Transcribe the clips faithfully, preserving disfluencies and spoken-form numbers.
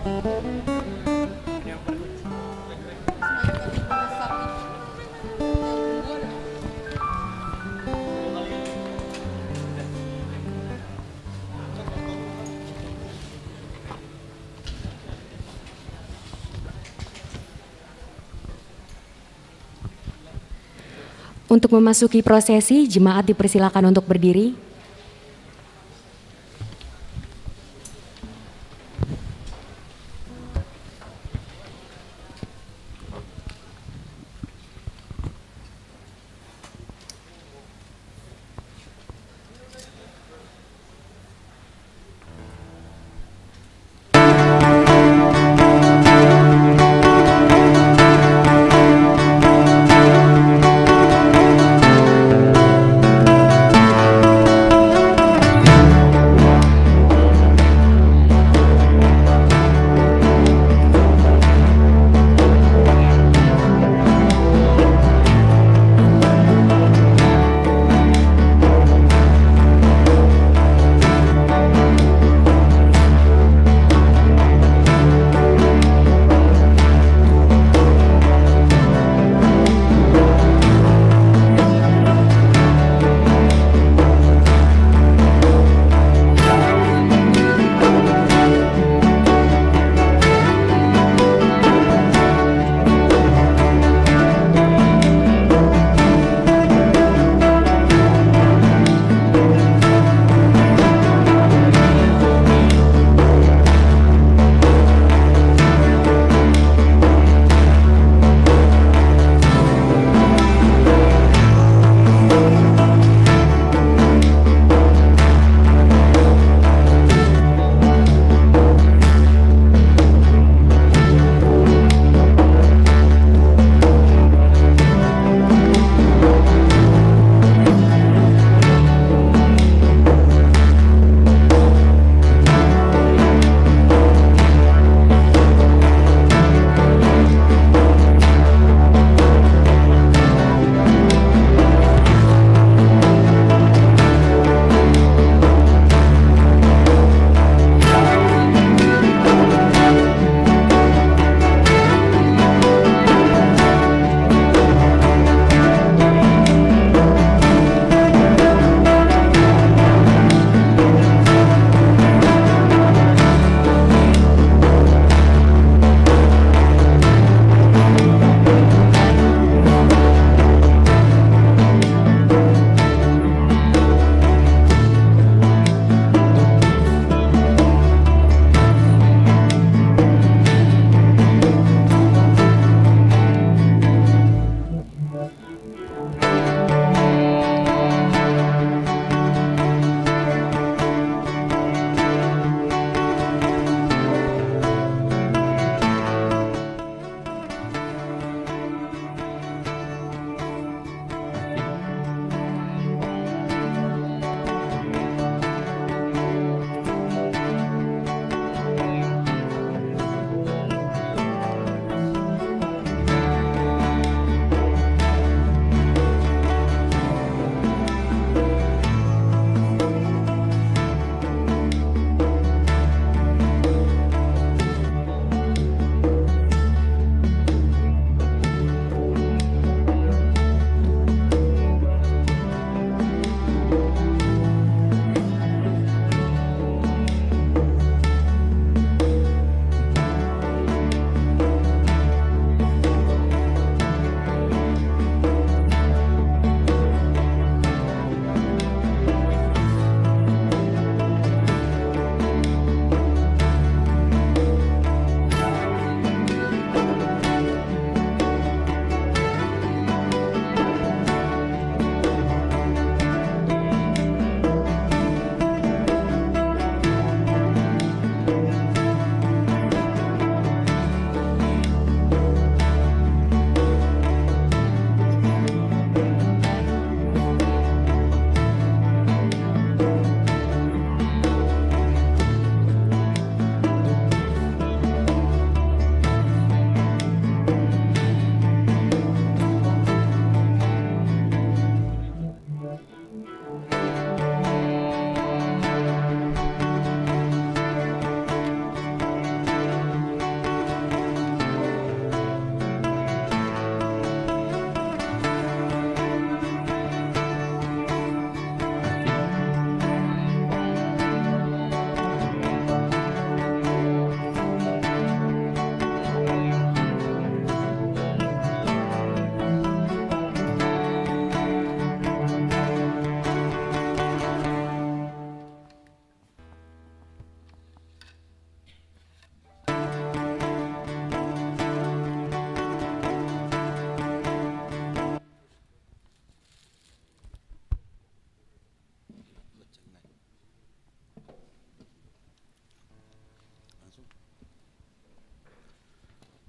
Untuk memasuki prosesi, jemaat dipersilakan untuk berdiri.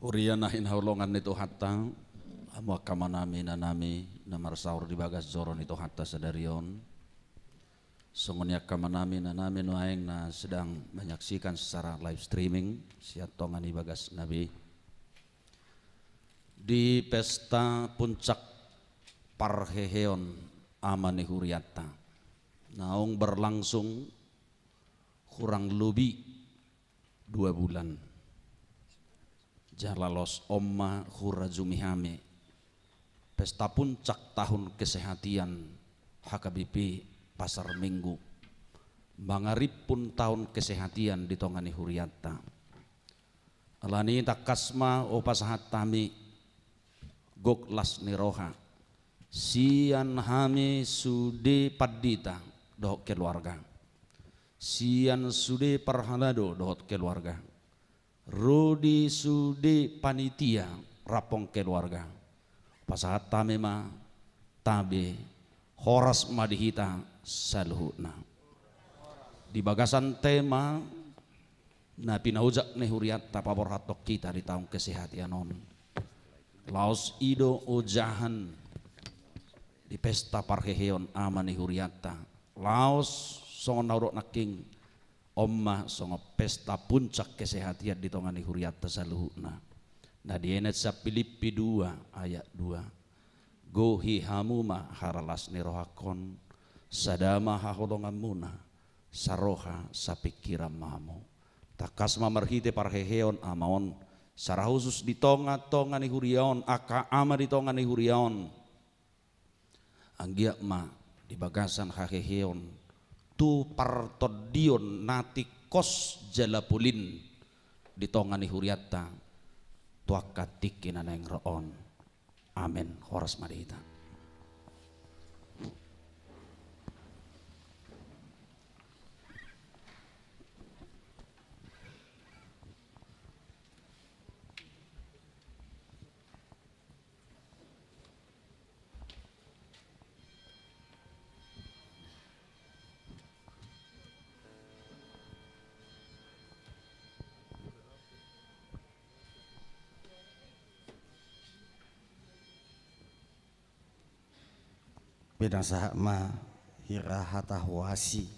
Huria na hinaholongan ni Tuhanta, hamu angka amanami, inanami na marsaor di bagas joro ni Tuhanta sadari on. Songon i angka amanami, inanami nuaeng na sedang menyaksikan secara live streaming sian tonga ni bagasna be, di pesta puncak parheheon ama ni hurianta, naung berlangsung kurang lobi dua bulan. Jala laos on ma hurajumi hami pesta puncak tahun kesehatian H K B P Pasar Minggu, mangarimpun tahun kesehatian di tonga ni hurianta. Alani i tangkas ma hupasahat hami gok las ni roha sian hami sude pandita dohot keluarga, sian sude parhalado dohot keluarga, ro di sude panitia rap dohot keluarga. Pasahat hami ma tabe, horas ma di hita saluhutna. Di bagasan tema na pinaojak ni hurianta paborhathon hita di tahun kesehatian on, laos i do ojahan di pesta parheheon ama ni hurianta. Laos songon na hudok nangkin, on ma songon pesta puncak kesehatian di tonga ni hurianta saluhutna. Na dienet sian Pilippi dua ayat dua: Gohi hamu ma haralas ni rohangkon, sada ma haholonganmuna, saroha sapingkiran ma hamu. Tangkas ma marhite parheheon ama on, secara khusus di tonga-tonga ni huria on, angka ama di tonga ni huria on, anggiat ma di bagasan haheheon tu partondion na tingkos jala polin di tonga ni hurianta tu angka tingki na naeng ro on. Amen. Horas ma di hita. Pinasahat ma hira hata huasi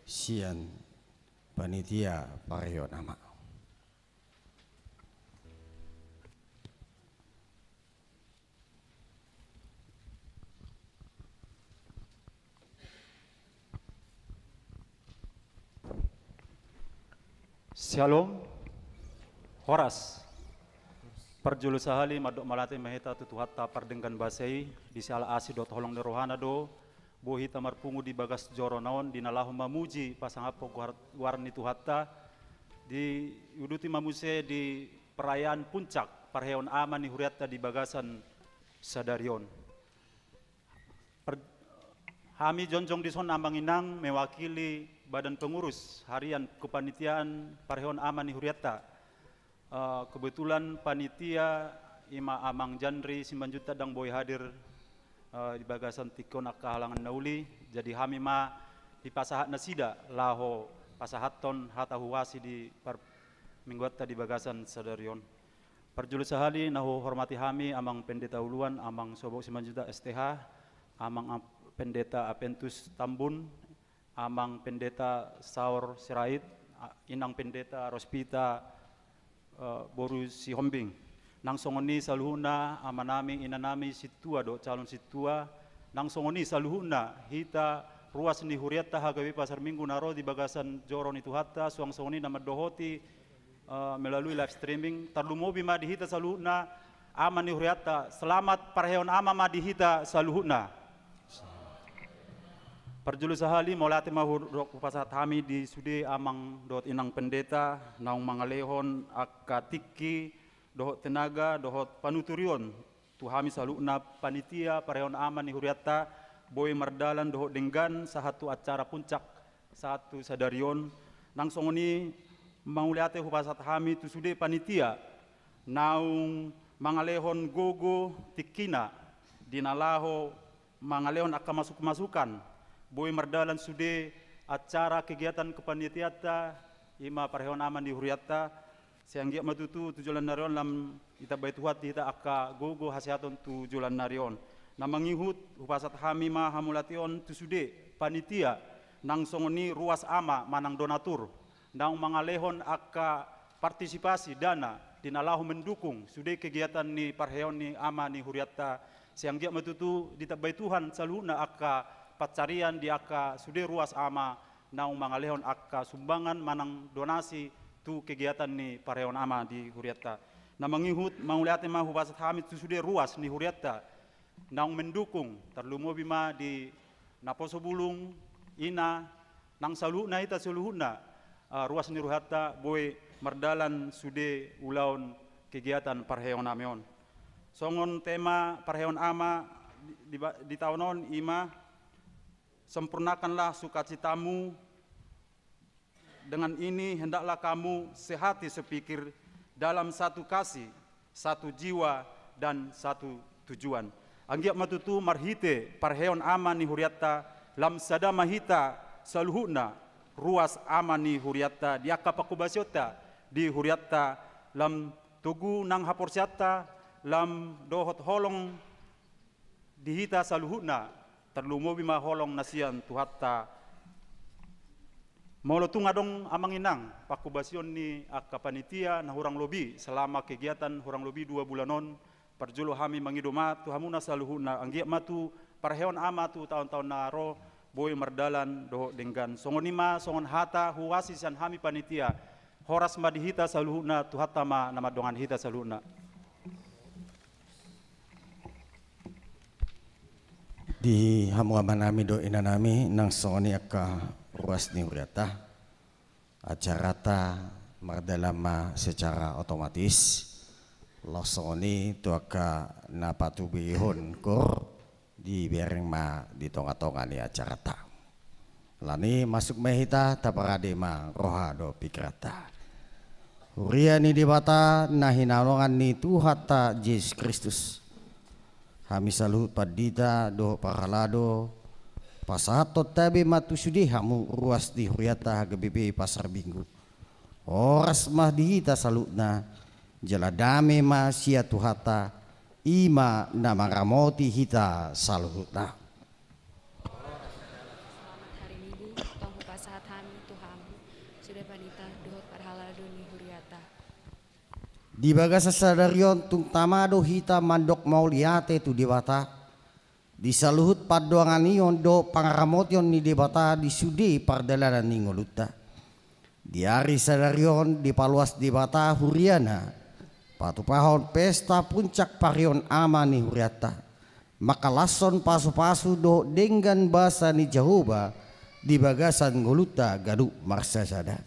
sian panitia parheheon ama. Syalom. Horas. Parjolo sahali mandok mauliate ma hita tu Tuhanta pardenggan basa i, di siala asi dohot holong ni rohana do boi hita marpungu di bagas jorona on di na laho mamuji pasangaphon goar, goar ni Tuhanta, diuduti ma muse di perayaan puncak parheheon ama ni hurianta di bagasan sadari on. Per, hami jongjong dison amang inang mewakili Badan Pengurus Harian Kepanitiaan Parheheon Ama ni Hurianta. Eh, kebetulan panitia ima Amang Jandri Simanjuntak ndang boi hadir, eh, di bagasan tingki on angka halangan na uli. Jadi hami ma dipasahat nasida laho pasahathon hata huasi di parmingguanta di bagasan sadari on. Parjolo sahali na huhormati hami Amang Pendeta Uluan, Amang Sobok Simanjuntak S T H, Amang Ap, Pendeta Apentus Tambun, Amang Pendeta Saur Sirait, a, Inang Pendeta Rospita, eh, boru Sihombing. Nang songon i saluhutna amanami, inanami, sintua dohot calon sintua. Nang songon i saluhutna hita ruas ni hurianta H K B P Pasar Minggu na ro di bagasan joro ni Tuhanta, suang songon i na mandohoti, eh, melalui live streaming, tarlumobi ma di hita saluhutna ama ni hurianta. Selamat parheheon ama ma di hita saluhutna. Parjolo sahali mauliate ma hudok hupasahat hami di sude amang dohot inang pendeta naung mangalehon angka tingki dohot tenaga dohot panuturion tu hami saluhutna panitia parheheon ama ni hurianta, boi mardalan dohot denggan sahat tu acara puncak sahat tu sadari on. Nang songon i mauliate hupasahat hami tu sude panitia naung mangalehon gogo tingkina di na laho mangalehon angka masuk-masukan, boi mardalan sude acara kegiatan kepanitiaanta, ima parheheon ama ni hurianta. Sai anggiat ma tutu tu joloan ni ari on lam ditambai Tuhan di hita angka gogo hasehaton tu joloan ni ari on. Na mangihut, hupasahat hami ma hamauliateon tu sude panitia, nang songon i ruas ama manang donatur, naung mangalehon angka partisipasi dana di na laho mendukung sude kegiatan ni parheon ni ama ni hurianta. Sai anggiat ma tutu ditambai Tuhan saluhutna angka pansarian di angka sude ruas ama naung mangalehon angka sumbangan manang donasi tu kegiatan ni parheon ama di hurianta. Na mangihut, mauliate ma hupasahat hami tu sude ruas ni hurianta naung mendukung, tarlumobi ma di naposo bulung, ina, nang saluhutna hita saluhutna, ah, ruas ni hurianta boi mardalan sude ulaon kegiatan parheon ama on. Songon tema parheon ama di, di, di taon on ima, sempurnakanlah sukacitamu. Dengan ini, hendaklah kamu sehati sepikir dalam satu kasih, satu jiwa, dan satu tujuan. Anggiat ma tutu marhite parheon ama ni hurianta, lam sada ma hita saluhutna ruas ama ni hurianta, di angka panghobasionta di hurianta, lam togu nang haporseaonta, lam dohot holong di hita saluhutna, tarlumobi ma holong na sian Tuhanta. Molo tung adong amang inang panghobasion ni angka panitia na hurang lobi selama kegiatan hurang lobi dua bulan on, parjolo hami mangido ma tu hamuna saluhutna, anggiat ma tu parheon ama tu taon-taon na ro boi mardalan dohot denggan. Songon i ma songon hata huasi sian hami panitia. Horas ma di hita saluhutna, Tuhanta ma na mandongani hita saluhutna. Di hamu amanami dohot inanami, nang songon i angka ruas ni hurianta, acaranta mardalan ma secara otomatis. Laos songon i tu angka na patubehon koor, dibereng ma di tonga-tonga ni acaranta. Alani i masuk ma hita, taparade ma roha dohot pikiranta. Huria ni Debata na hinaholongan ni Tuhanta Jesus Kristus, hami saluhut pandita dohot parhalado pasahathon tabe ma tu sude hamu ruas ni hurianta H K B P Pasar Minggu. Horas ma di hita saluhutna, jala dame ma sian Tuhanta, i ma na mangaramoti hita saluhutna. Selamat hari Minggu, tong hupasahat hami tu hamu sude pandita dohot parhalado ni hurianta. Di bagasan sadari on tung tama do hita mandok mauliate tu Debata di saluhut pandohangani on dohot pangaramotion ni Debata di sude pardalanan ni ngolunta. Di ari sadari on dipaluas Debata huriana patupahon pesta puncak parheon ama ni hurianta, mangkalashon pasupasu dohot denggan basa ni Jahowa di bagasan ngolunta ganup marsasada.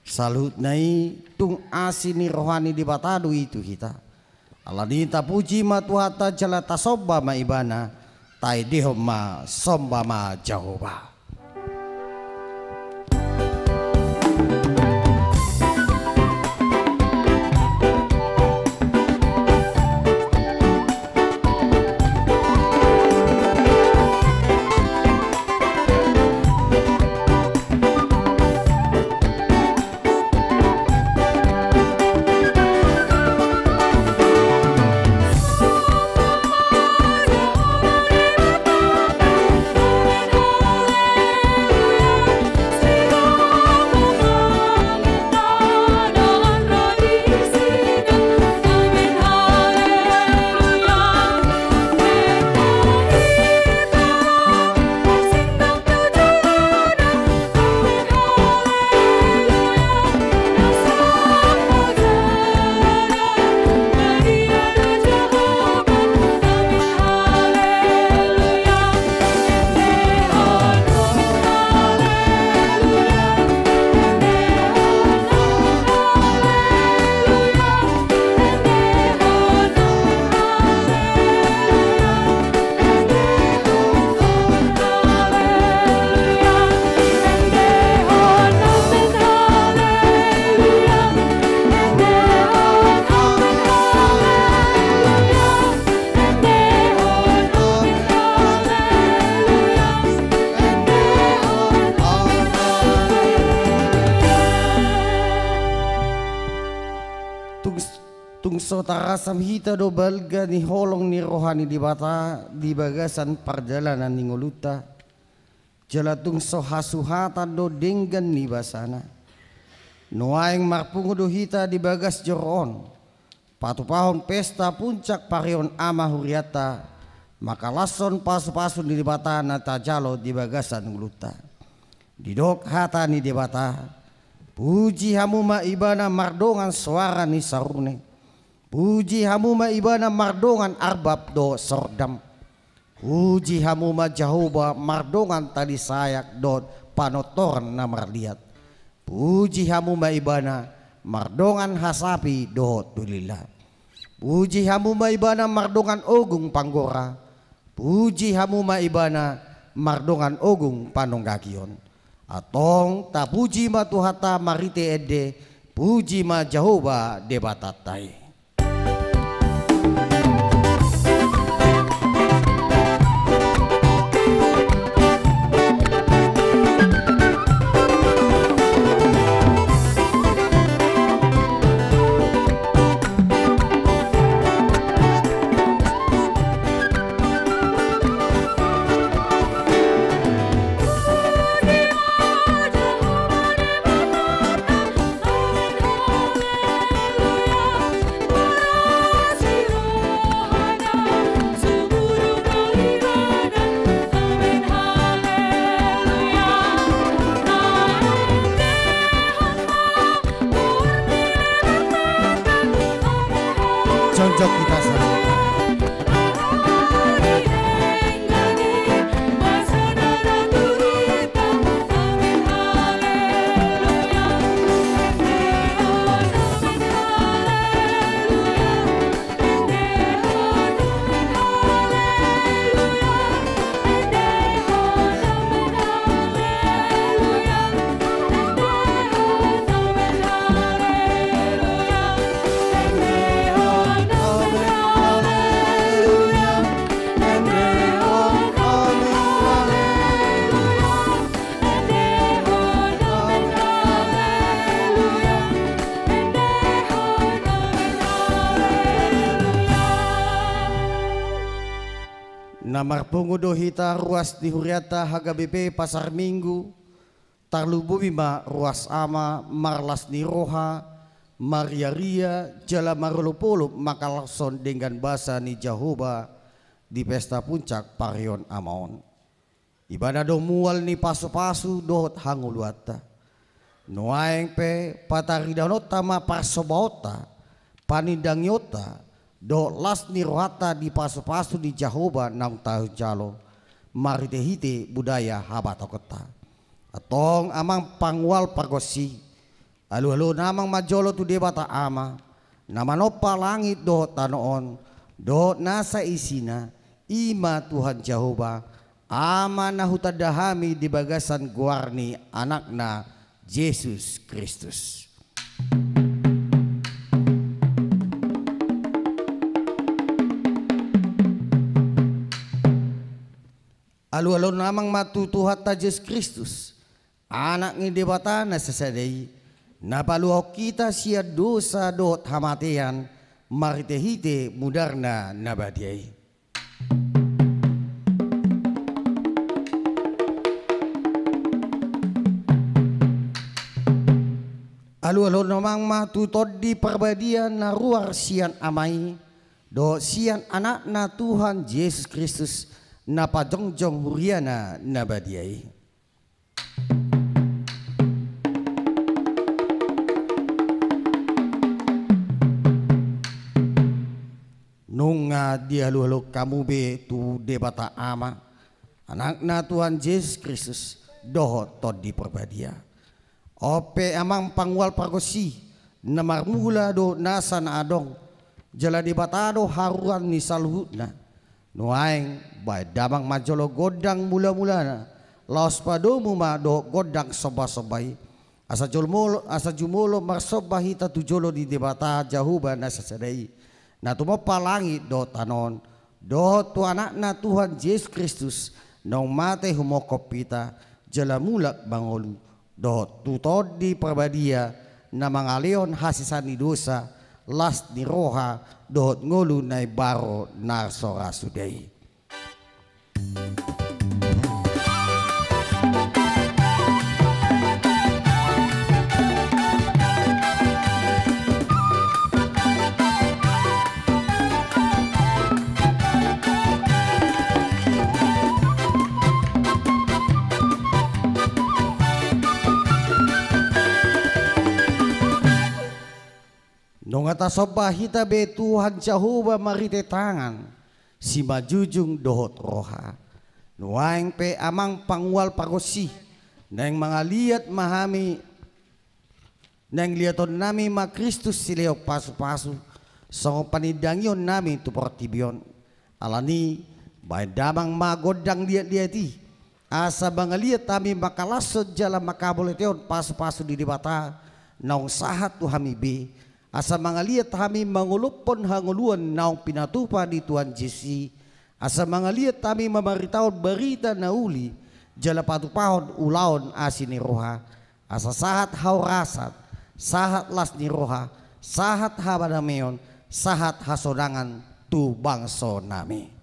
Saluhutna i tung asi ni roha ni Debata do i tu hita. Alani i tapuji ma Tuhanta jala tasomba ma Ibana, taendehon ma somba ma Jahowa. Tung so tarasam hita do balga ni holong ni roha ni Debata di bagasan pardalanan ni ngolunta, jala tung so hasuhatan do denggan ni basana. Nuaeng marpungu do hita di bagas joro on, patupahon pesta puncak pareon ama hurianta, mangkalashon pasupasu ni Debata na tajalo di bagasan ngolunta. Didok hata ni Debata: Puji hamu ma Ibana mardongan soara ni sarune. Puji hamu ma Ibana mardongan arbab dohot sordam. Puji hamu ma Jahowa mardongan tali sayak dohot panortoran na marliat. Puji hamu ma Ibana mardongan hasapi dohot tulila. Puji hamu ma Ibana mardongan ogung panggora. Puji hamu ma Ibana mardongan ogung panonggakion. Antong tapuji ma Tuhanta marhite ende. Puji ma Jahowa Debatanta i. Jongjong hita sahat. Na marpungu do hita ruas ni hurianta H K B P Pasar Minggu, tarlumobi ma ruas ama marlas ni roha, mariaria, jala marolopolop mangkalashon denggan basa ni Jahowa di pesta puncak pareon ama on. Ibana do mual ni pasupasu dohot hangoluanta. Nuaeng pe pataridahononta ma parsombaonta, panindangionta, dohot las ni rohanta di pasupasu ni Jahowa naung tajalo, marhitehite budaya habatahonta. Antong amang pangual pargonsi, alualuhon amang ma jolo tu Debata Ama, na manompa langit dohot tano on, dohot nasa isina, i ma Tuhan Jahowa, Ama na hutanda hami di bagasan goar ni Anakna Jesus Kristus. Alualuhon amang ma tu Tuhanta Jesus Kristus, Anak ni Debata na sasada i, na paluahon hita sian dosa dohot hamatean, marhitehite mudarna na badia i. Alualuhon amang ma tu Tondi Parbadia na ruar sian Ama i, dohot sian Anakna Tuhan Jesus Kristus, na pajongjong huriana na badia i. Nunga dialualuhon hamu be tu Debata Ama, Anakna Tuhan Jesus Kristus, dohot Tondi Parbadia. On pe amang pangual pargonsi, na marmula dohot nasa na adong, jala Debata do haruan ni saluhutna. Nuaeng, baen damang ma jolo gondang mulamulana, laos padomu ma dohot gondang sombasomba i. Asa jumolo, asa jumolo marsomba hita tu jolo ni Debata Jahowa na sasada i, na tumompa langit dohot tano on, dohot tu Anakna Tuhan Jesus Kristus, naung mate humophop hita, jala mulak mangolu, dohot tu Tondi Parbadia, na mangalehon hasesaan ni dosa, las ni roha dohot ngolu na imbaru na so ra sude i. Nunga tasomba hita be Tuhan Jahowa marhite tangan simanjujung dohot roha. Nuaeng pe Amang Pangual Pargonsi, naeng mangaliat ma hami, naeng liatonnami ma Kristus silehon pasupasu, songon panindangionnami tu portibi on. Alani, baen damang ma gondang liatliat i, asa mangaliat hami mangkalashon jala mangkaboletehon pasupasu ni Debata naung sahat tu hami be, asa mangaliat hami mangolophon hangoluan naung pinatupa ni Tuhan Jesus i, asa mangaliat hami mamaritahon barita na uli jala patupahon ulaon asi ni roha, asa sahat hahorasan, sahat las ni roha, sahat hadameion, sahat hasonangan tu bangsonami.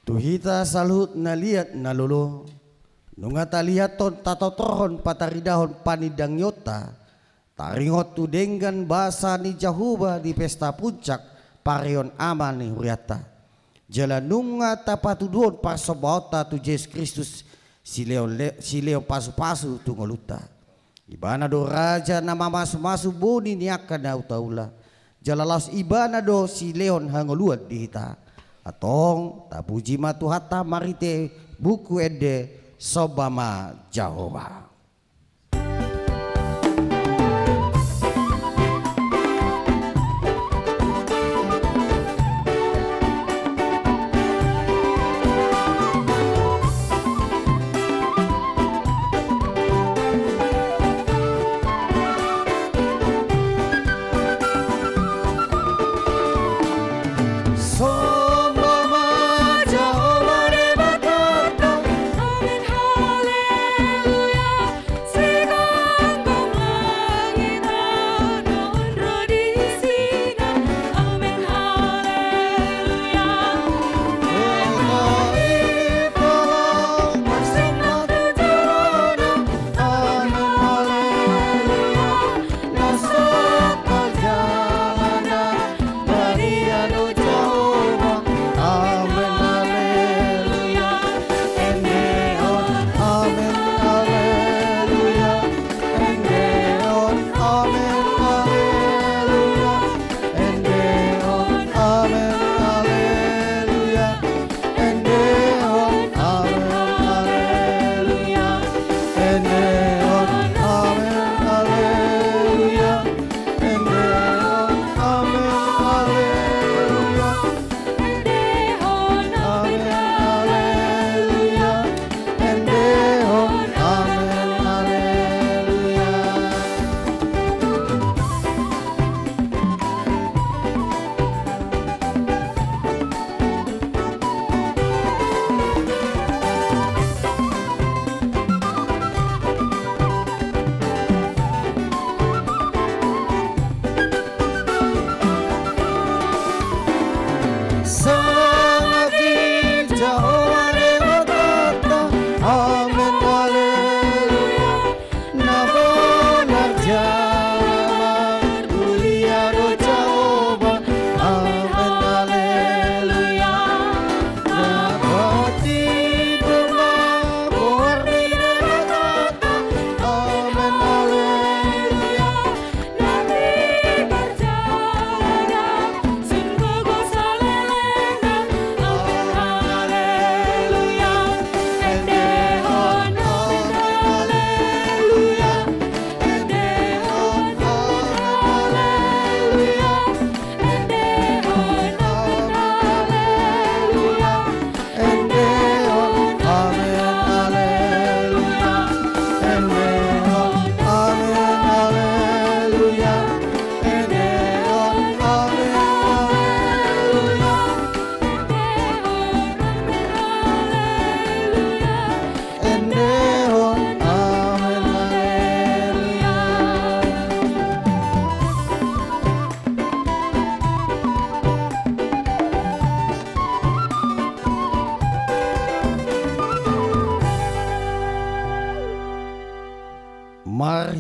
Tu hita saluhut na liat na lolo, nunga taliathon, tatotorhon, pataridahon panindangionta, taringot tu denggan basa ni Jahowa di pesta puncak parrion Ama ni hurianta. Jala nunga tapatuduhon parsombaonta tu Jesus Kristus, silehon le-, silehon pasupasu tu ngolunta. Ibana do raja na mamasumasu boni ni angka na hutaula. Jala laos Ibana do silehon hangoluan di hita. Antong tapuji ma Tuhanta marhite buku ende, somba ma Jahowa.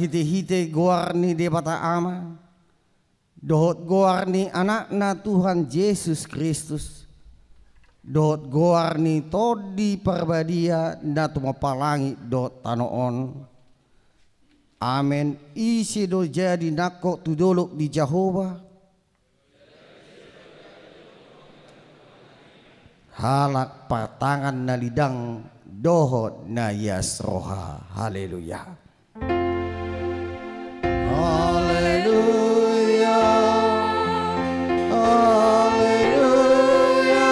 Hite-hite goar ni Debata Ama, dohot goar ni Anakna Tuhan Jesus Kristus, dohot goar ni Tondi Parbadia na tumompa langit dohot tano on. Amen. Ise do jadi nangkok tu dolok ni Jahowa? Halak partangan na lidang dohot na ias roha. Haleluya. Haleluya. Haleluya.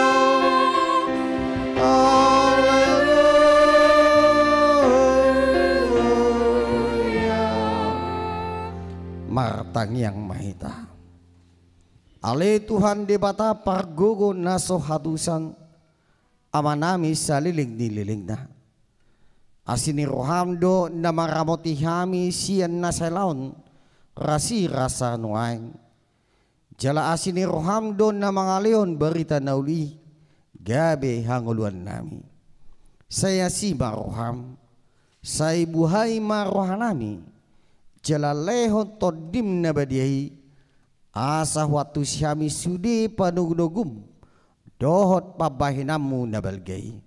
Haleluya. Martangiang ma hita. Ale Tuhan Debata pargogo na so hatusan, Amanami saleleng ni lelengna. Asi ni roham do na mangaramoti hami sian na salelengon rasirasa nuaeng. Jala asi ni roham do na mangalehon barita na uli gabe hangoluannami. Sai asi ma roham, sai buhai ma rohanami, jala lehon Tondim na badia i, asa huantusi hami sude panogunogum dohot pambahenanmu na balga i.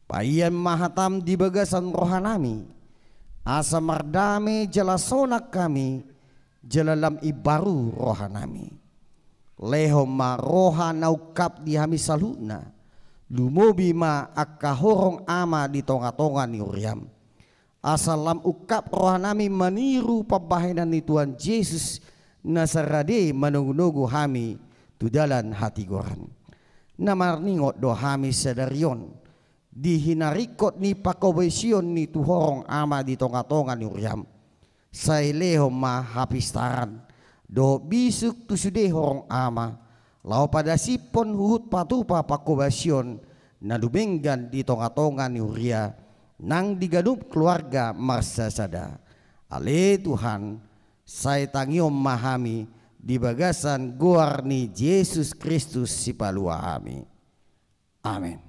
Paihon ma hatam di bagasan rohanami, asa mardame jala sonang hami, jala lam imbaru rohanami. Lehon ma roha na ungkap di hami saluhutna, lumobi ma angka horong ama di tongatonga ni huriam. Asa lam ungkap rohanami maniru pambahenan ni Tuhan Jesus, na sai rade manogunogu hami tu dalan hatigoran. Na marningot do hami sadari on di hinaringkot ni pangkobasion ni tu horong ama di tongatonga ni huriam. Sai lehon ma hapistaran dohot bisuk tu sude horong ama, laho padasiphon huhut patupa pangkobasion na dumenggan di tongatonga ni huria nang di ganup keluarga marsasada. Ale Tuhan, sai tangihon ma hami di bagasan goar ni Jesus Kristus Sipalua hami. Amen.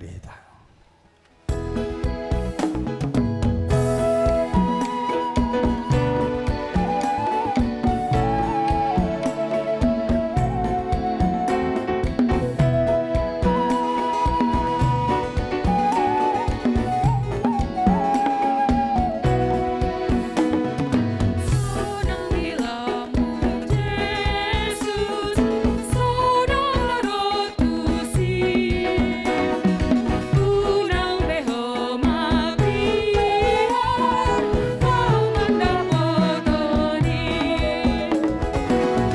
hita.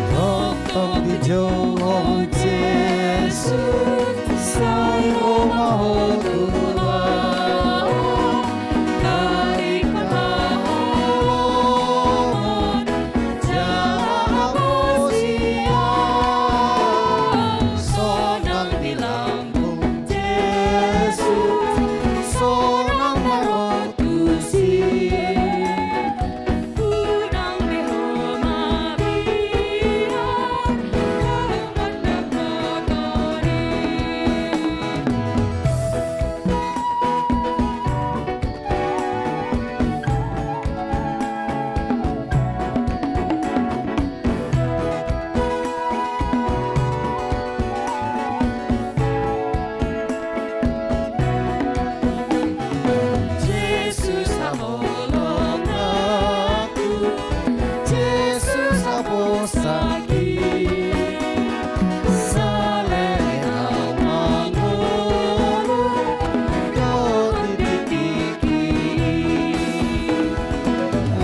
Tongtong dijou ho Jesus, sai ro ma ho tu ahu. Sonang di lambung Jesus, sonang na ro tusi. Jesus, haholonganku, Jesus, haposanki. Saleleng ahu mangolu dohot di tingki.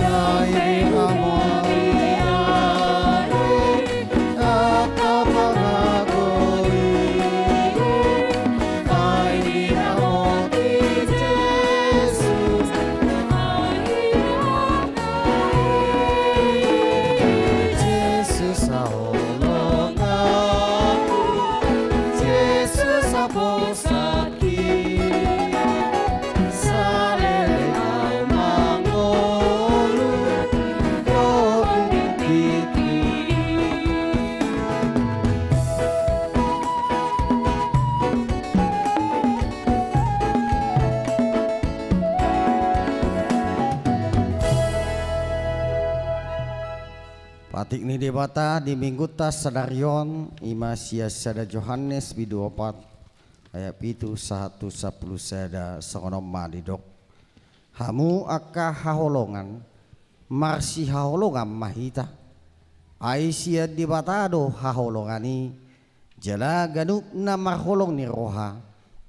Ai di hamu au iari angka pangago i. Ai di hamu i Jesus. Jesus, haholonganku, Jesus, haposanki. Saleleng ahu mangolu dohot di tingki. Patik ni Debata di Minggunta sadari on, i ma sian sada Johannes bindu opat ayat pitu sahat tu sampulu sada, songon on ma didok. Hamu angka haholongan, marsihaholongan ma hita. Ai sian Debata do haholongan i, jala ganup na marholong ni roha,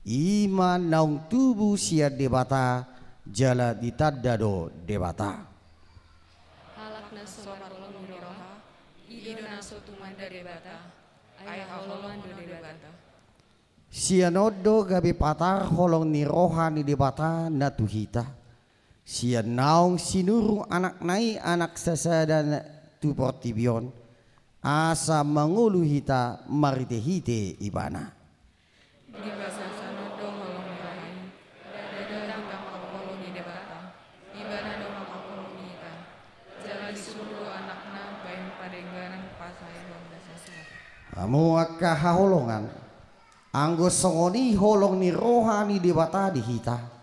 i ma naung tubu sian Debata, jala ditanda do Debata. Halak na so marholong ni roha, i do na so tumanda Debata, ai haholongan do Debata. Sian on do gabe patar holong ni roha ni Debata na tu hita. Sian naung sinurung anakna i anak sasada na tu portibi on, asa mangolu hita marhitehite ibana. Di bagasan on do holong ni roha i, ndada do hita mangkaholongi Debata, ibana do mangkaholongi hita. Jala disuru do anakna baen padengganan pasaehon bagasan on. Hamu angka haholongan, anggo songon i holong ni roha ni Debata di hita,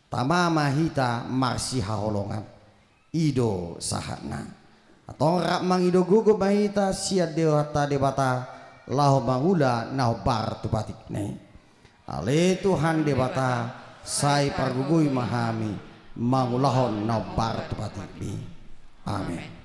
tama ma hita marsihaholongan. I do sahatna. Antong rap mangido gogo ma hita sian Debata, Debata, laho mangula na hombar tu patikna i. Ale Tuhan Debata, sai pargogoi ma hami mangulahon na hombar tu patikmi. Amen.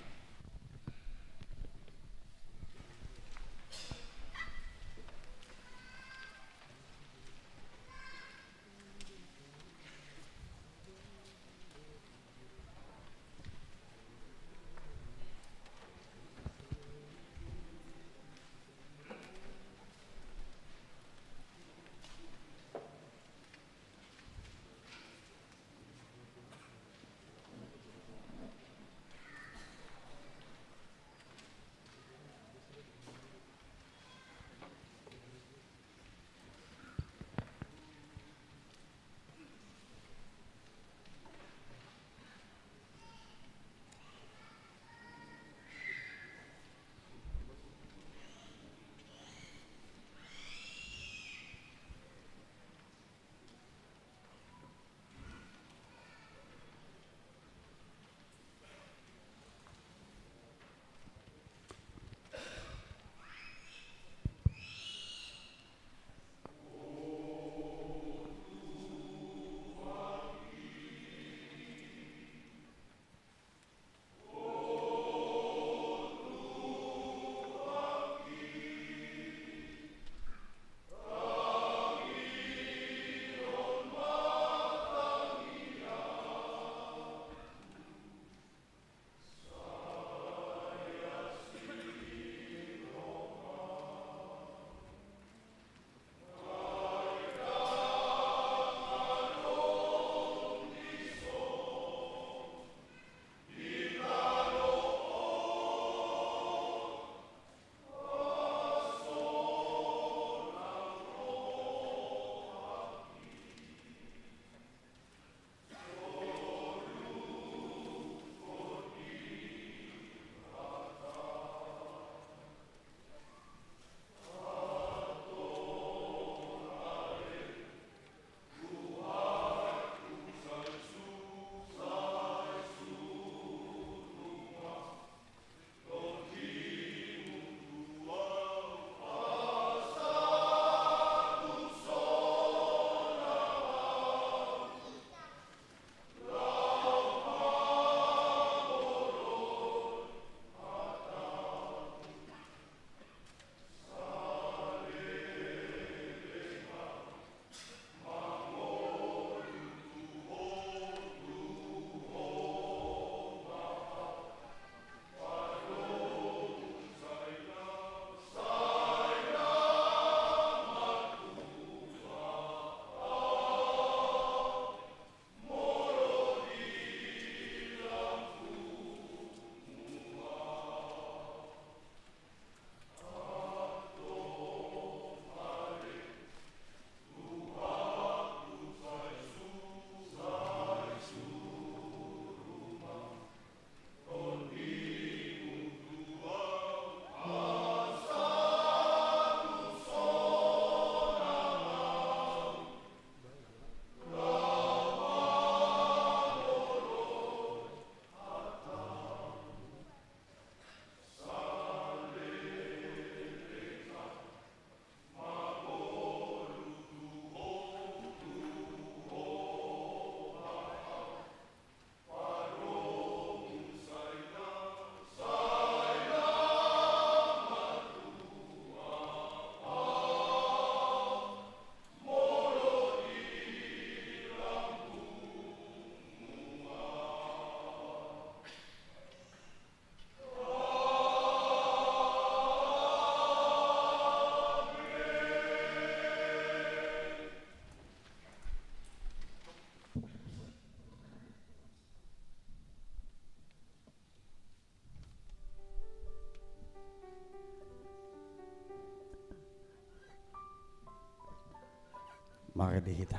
Marende hita.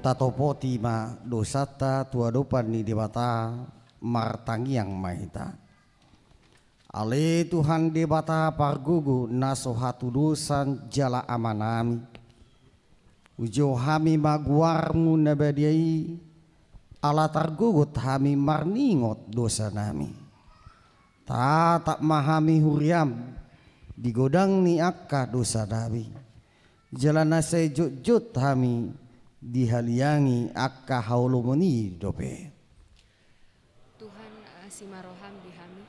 Tatopoti ma dosanta tu adopan ni Debata, martangiang ma hita. Ale Tuhan Debata pargogo na so hatudosan jala Amanami, hujou hami ma goarmu na badia i, ala targogot hami marningot dosanami. Tatap ma hami huriam di godang ni angka dosanami, jala na sai jotjot hami dihaliangi angka haholomon i dope. Tuhan, asi ma roham di hami,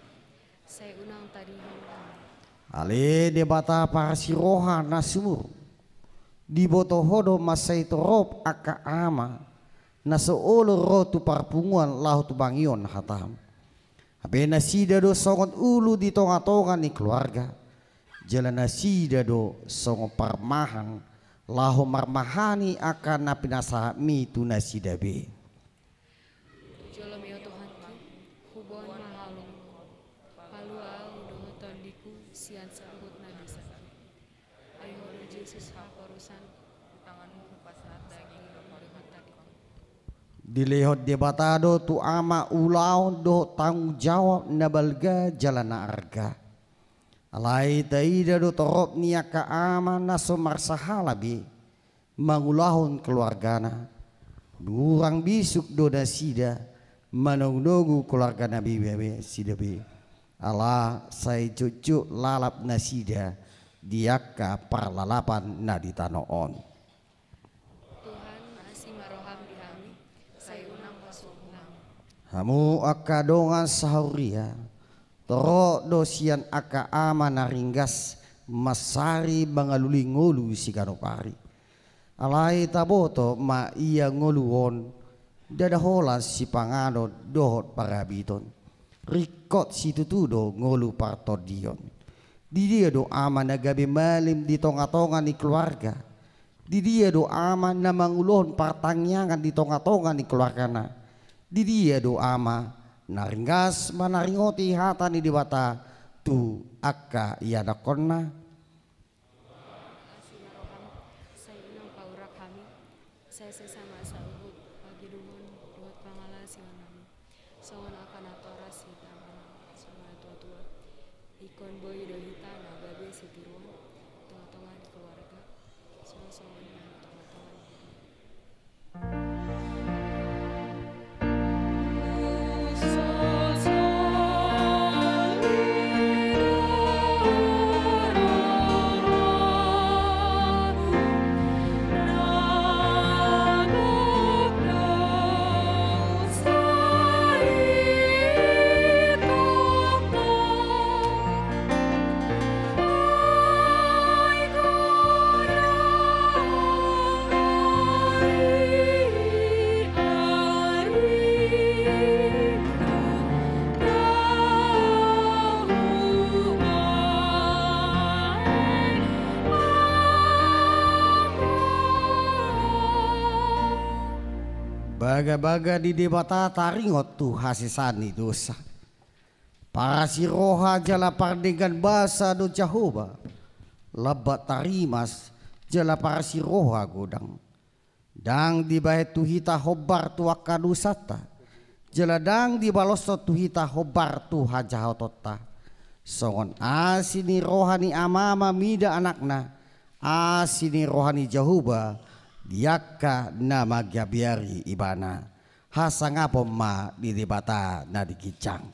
sai unang tadingkon hami. Ale Debata parasi roha na sumurung, diboto Ho do mansai torop angka ama na so olo ro tu parpunguan laho tumangihon hatam. Hape nasida do songon ulu di tongatonga ni keluarga, jala nasida do songon parmahan laho marmahani angka na pinasahatmi tu nasida be. Jolo ma Ho Tuhanku, huboan ma haholomon. Palua ahu dohot tondiku sian saluhut na dosa. Ai Ho do Jesus haporusan. Tu tanganmu hupasahat daging dohot rohangku. Dilehon Debata do tu ama ulaon dohot tanggung jawab na balga jala na arga. Alai taida do torop ni angka ama na so marsahala be mangulahon keluargana. Hurang bisuk do nasida manogunogu keluargana be, be, be, sida be. Ala sai jotjot lalap nasida di angka parlalapan na di tano on. Tuhan, asi ma roham di hami, sai unang pasuhum hami. Hamu angka dongan sahuria, Torop do sian angka ama na ringgas mansari mangalului ngolu siganup ari. Alai taboto ma ia ngolu on, ndada holan sipanganon dohot parabiton. Ringkot situtu do ngolu partondion. Di dia do ama na gabe malim di tongatonga ni keluarga? Di dia do ama na mangulohon partangiangan di tongatonga ni keluargana? Di dia do ama na ringgas manaringoti hata ni Debata tu angka ianakkonna? Asi ma roham, sai unang paurak hami, sai sesa ma saluhut hagedungon dohot pangalaosion nami. Songon angka natorasna hita manang songon natuatua. Ingkon boi do hita na gabe sitiruon tongatonga ni keluarga, songon songon i ma tongatonga ni Bagabaga ni Debata taringot tu hasesaan ni dosa. Parasiroha jala pardenggan basa do Jahowa, lambat tarimas jala parasiroha godang. Ndang dibahen tu hita hombar tu angka dosanta, jala ndang dibaloshon tu hita hombar tu hajahatonta. Songon asi ni roha ni amama mida anakna, asi ni roha ni Jahowa di angka na manggabeari ibana. Hasangapon ma di Debata na di ginjang.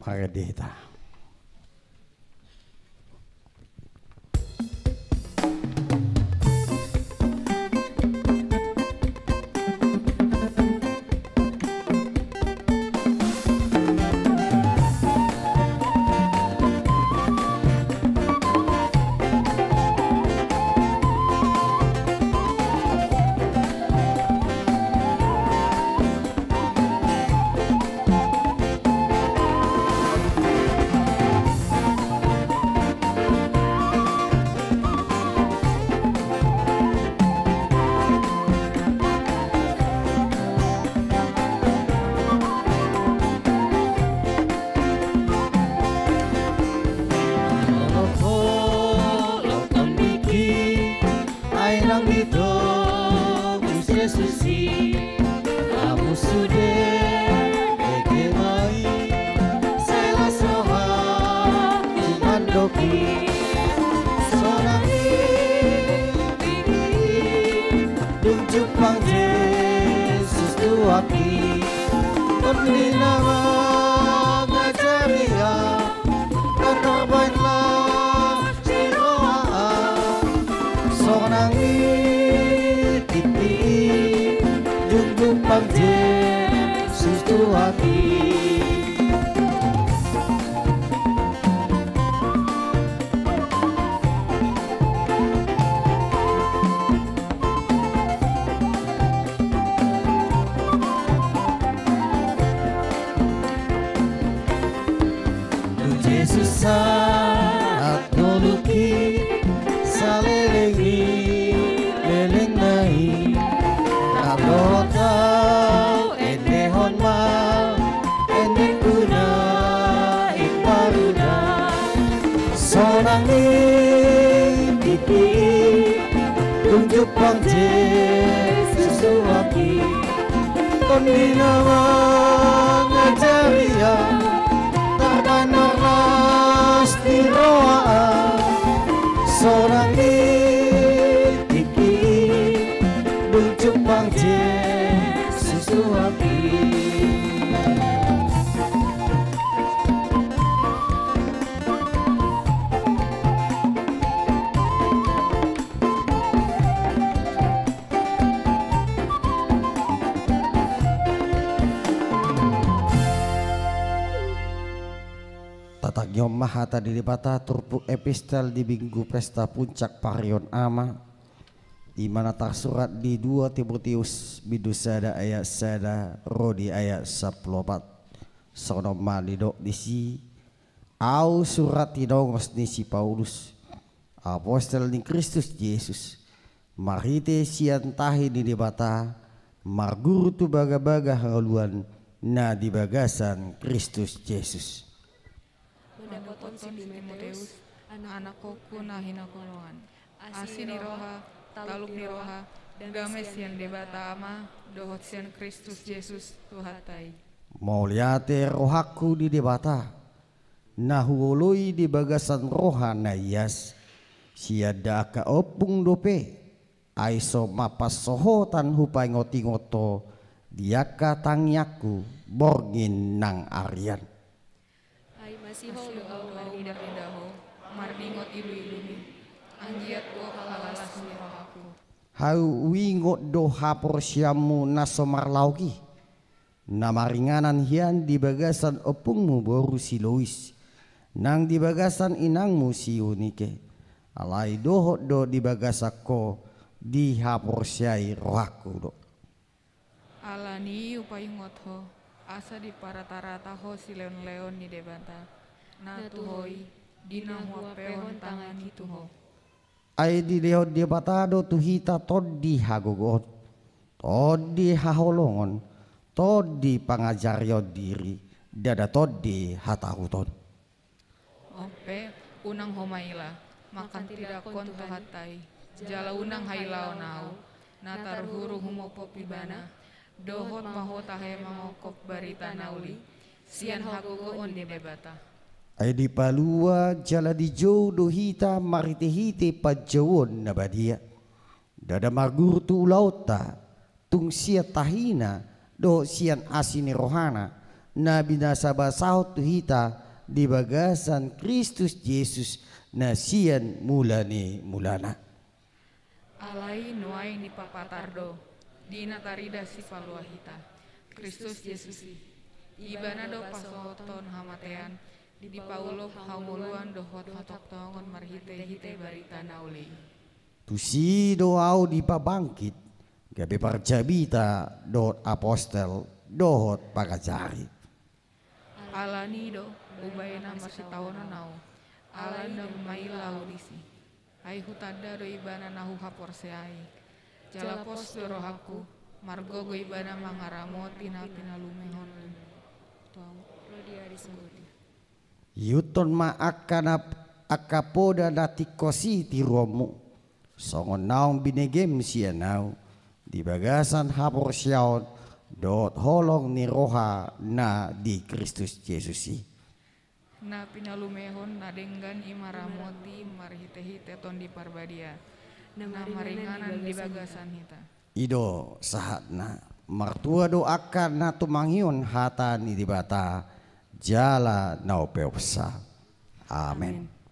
Marende hita. Ai nang ditobus Jesus i, hamu sude ege ma i, sai las rohangku mandok i. Sonang i, i, i, dung jumpang Jesus tuak i, tondi na mangajari au, tarbaen las ni roha au. Sonang i, i, i, i, dung jumpang Jesus tuak i. Dung Jesus sahat dolok i, saleleng ni lelengna i, rap dohot au endehon ma endengku na imbaru da. Sonang i, i, i, i, dung jumpang Jesus tuak i, tondi na mangajari au, tarbaen las ni roha au. Sonang i, i, i, i, dung jumpang Jesus tuak i. Tatangihon ma hata ni Debata turpuk epistel di Minggu Pesta Puncak Parion Ama, i ma na tarsurat di dua Timoteus bindu sada ayat sada ro di ayat sampulu opat. Songon on ma didok disi: Ahu surat tinongos ni si Paulus, apostel ni Kristus Jesus, marhite sian tahi ni Debata, marguru tu bagabaga hangoluan na di bagasan Kristus Jesus. Mandapothon si Timoteus, anakkonku na hinaholongan. Asi ni roha, talup ni roha, dame sian Debata Ama dohot sian Kristus Jesus Tuhanta i. Mauliate rohangku di Debata, na huoloi di bagasan roha na ias, sian angka ompung dope, ai so mapansohotan hupaingotingot ho di angka tangiangku borngin nang arian. Ai masiho do ahu marnidapinda ho, marningot iluilumi, anggiat gok las ni rohangku. Ahu huingot do haporseaonmu na so marlaok i, na maringanan hian di bagasan ompungmu boru si Lois, nang di bagasan inangmu si Eunike, alai dohot do di bagasan ho dihaporseai rohangku do. Alani i hupaingot ho, asa diparatarata ho silehonlehon ni Debata na tu ho i, di na huampehon tangan i tu ho. Ai dilehon Debata do tu hita tondi hagogoon, tondi haholongon, tondi pangajarion diri, ndada tondi hatahuton. On pe, unang ho maila, mangkatindangkon Tuhanta i, jala unang hailaon ahu, na tarhuru humophop Ibana, dohot ma ho tahe mangophop barita na uli sian hagogoon ni Debata. Ai dipalua jala dijou do hita marhitehite panjouon na badia. Ndada marguru tu ulaonta, tung sian tahina, dohot sian asi ni rohana, na binasabasahon tu hita di bagasan Kristus Jesus na sian mula ni mulana. Alai nuaeng dipapatar do, di na tarida sipalua hita, Kristus Jesus i. Ibana do pasohothon hamatean, dipaulop hangoluan dohot hatongtongon marhitehite barita na uli i. Tusi do ahu dipabangkit, gabe parjamita dohot apostel dohot pangajari. Alani do, umbahen na marsitaonon ahu, alai ndang maila ahu disi. Ai hutanda do ibana na huhaporseai. Jala pos do rohangku, margogo ibana mangaramoti na pinalumehon tu ahu. Ro di ari songgoti. Ihuthon ma angka na, angka poda na tingkos i tiruonmu, songon naung binegem sian ahu, di bagasan haporseaon dohot holong ni roha na di Kristus Jesus i. Na pinalumehon na denggan i maramoti marhitehite Tondi Parbadia, na maringanan di bagasan hita. I do sahatna. Martua do angka na tumangihon hata ni Debata jala na umpeopsa. Amen. Amen.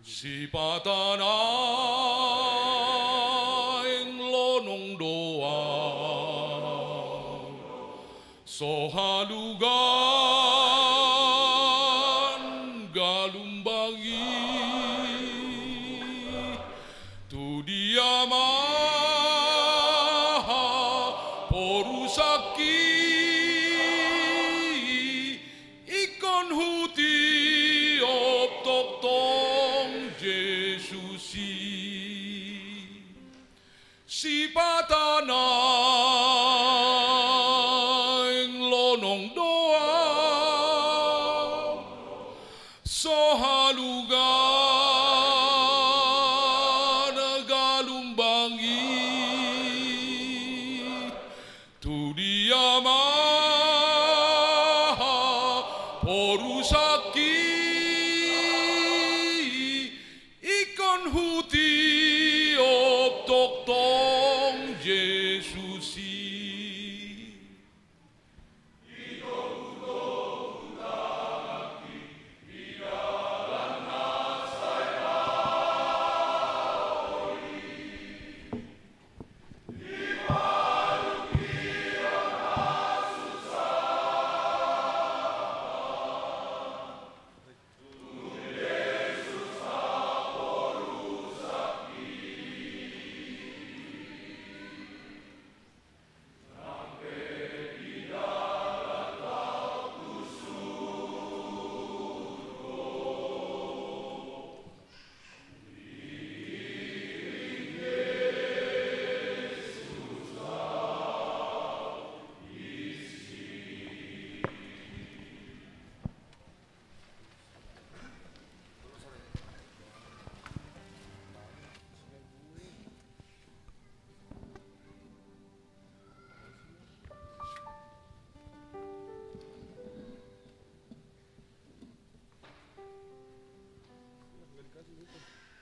Sipata naeng lonong do ahu, so halugan galumbang i, tu dia ma haporus do am, so haluga na galumbang i, tu dia ma haporusangki, ingkon hutiop tongtong Jesus i.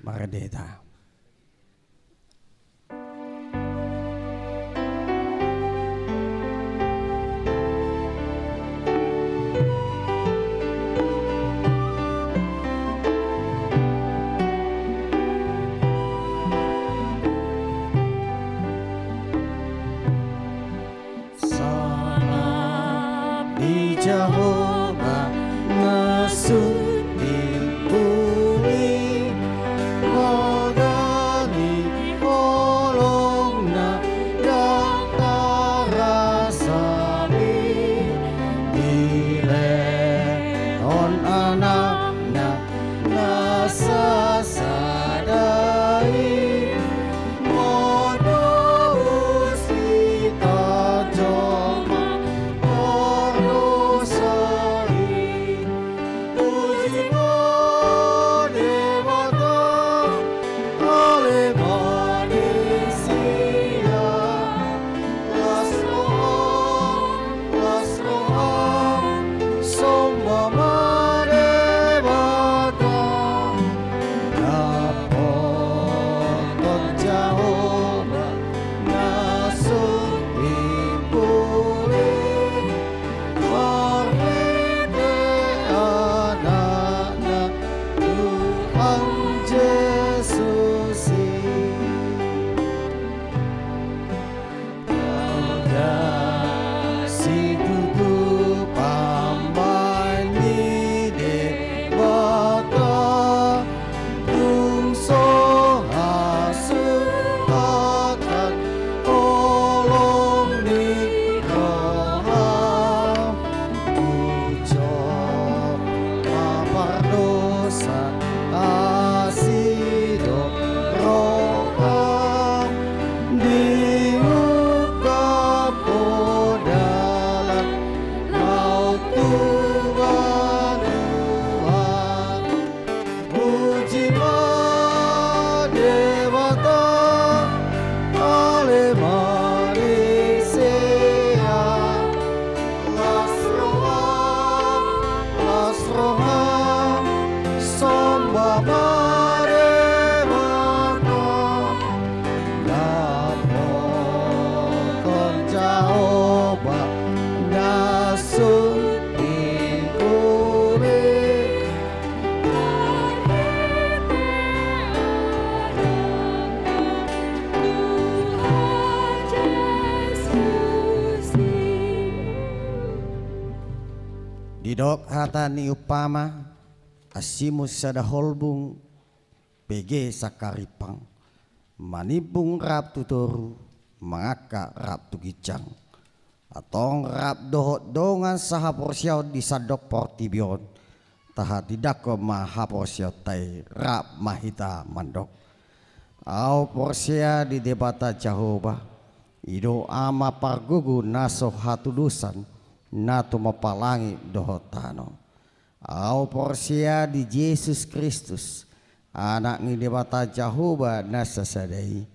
Mardeta. Sangap di Jahowa na sun timbul i, hagani holongna ndang tarasami, dilehon Anakna na sasada i, manobus hita jolma pardosa i. Puji ma Debata, ale ma di sia. Las roham, las roham, somba ma Debata. Dapoton Jahowa na sun timbul i, marhite Anakna Tuhan Jesus i. Sada situtu pambahen ni Debata, tung so hasuhatan holong ni roha. Ujo ma pardosa asi do roham, diungkap ho dalan laho tu banua. Puji ma Debata, ale ma di sia. Las roham, las roham, somba ma Debata. Dapoton Jahowa na sun timbul i, marhite Anakna Tuhan Jesus i. Didok hata ni umpama, asimun sada holbung, bege sangkarimpang, manimbung rap tu toru, mangangkat rap tu ginjang. Antong rap dohot dongan sahaporseaon di sandok portibi on, tahatindangkon ma haporseaonta i, rap ma hita mandok. Ahu porsea di Debata Jahowa, i do Ama pargogo na so hatudosan, na tumompa langit dohot tano. Ahu porsea di Jesus Kristus, Anak ni Debata Jahowa na sasada i,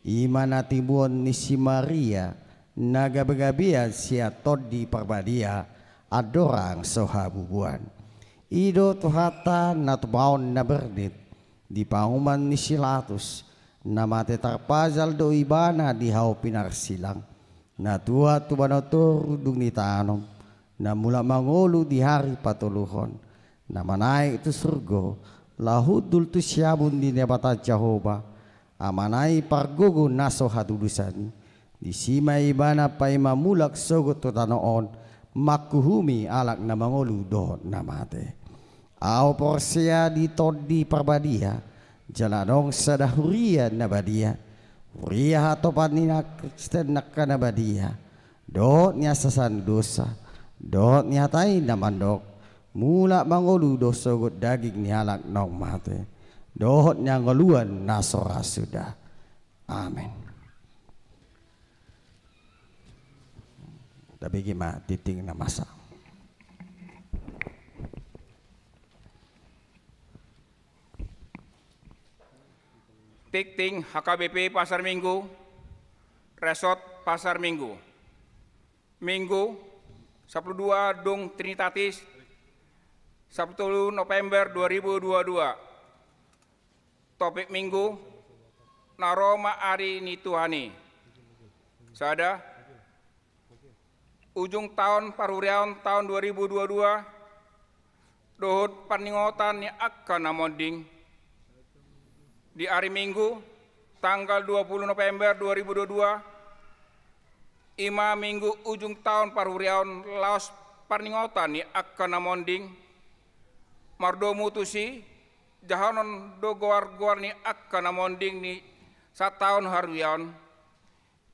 i ma na timuon ni si Maria, na gabegabean sian Tondi Parbadia, andorang so habubuan. I do Tuhanta na tumaon na bernit, di pauman ni si Latus, na mate tarpajal do Ibana di hau pinarsilang, na tuat tu banua toru dung ditanom, na mulak mangolu di ari patoluhon, na manaek tu surgo, laho hundul tu siamun ni Debata Jahowa, Amana i pargogo na so hatudosan i, disi ma Ibana paima mulak sogot tu tano on, manguhumi halak na mangolu dohot na mate. Ahu porsea di Tondi Parbadia, jala adong sada huria na badia, huria hatopan ni na Kristen angka na badia, dohot nihasasahan dosa, dohot ni hata i na mandok, mulak mangolu do sogot daging ni halak naung mate, dohot ni hangoluan na so ra suda. Amen. Tabege ma tingting na masa. Tingting H K B P Pasar Minggu, Resort Pasar Minggu. Minggu, sampulu dua dung Trinitatis, sampulu tolu November dua ribu dua dua. Topik Minggu, na ro ma ari ni Tuhan i. Sada, ujung taon parhuriaon taon dua ribu dua dua, dohot parningotan ni angka na monding. Di ari Minggu, tanggal dua pulu November dua ribu dua dua, i ma Minggu ujung taon parhuriaon laos parningotan ni angka na monding, mardomu tusi, jahanon do goar-goar ni angka na monding ni sataon huriaon,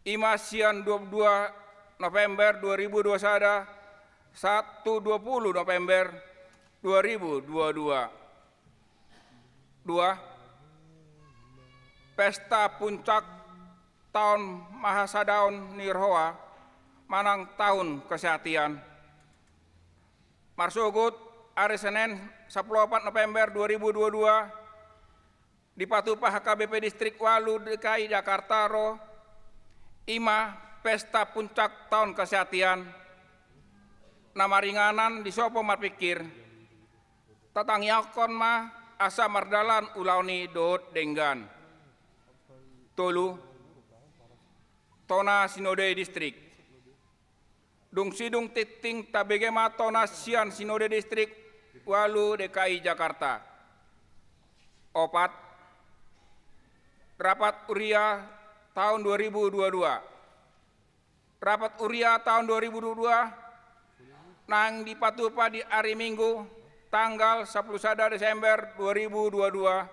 i ma sian dua pulu dua November dua ribu dua sada sahat tu dua pulu November dua ribu dua dua. Dua, pesta puncak taon mahasadaon ni roha manang tahun kesehatian. Marsogot ari Senen sampulu opat November dua ribu dua dua, dipatupa H K B P Distrik ualu D K I Jakarta ro, i ma pesta puncak taon kesehatian, na maringanan disopo marpingkir, tatangiangkon ma asa mardalan ulaon i dohot denggan. Tolu, tona sinode distrik. Dung sidung tingting tabege ma tona sian sinode distrik ualu D K I Jakarta. Opat, rapat huria taon dua ribu dua dua. Rapat huria taon dua ribu dua dua naeng dipatupa di ari Minggu tanggal sampulu sada Desember dua ribu dua dua,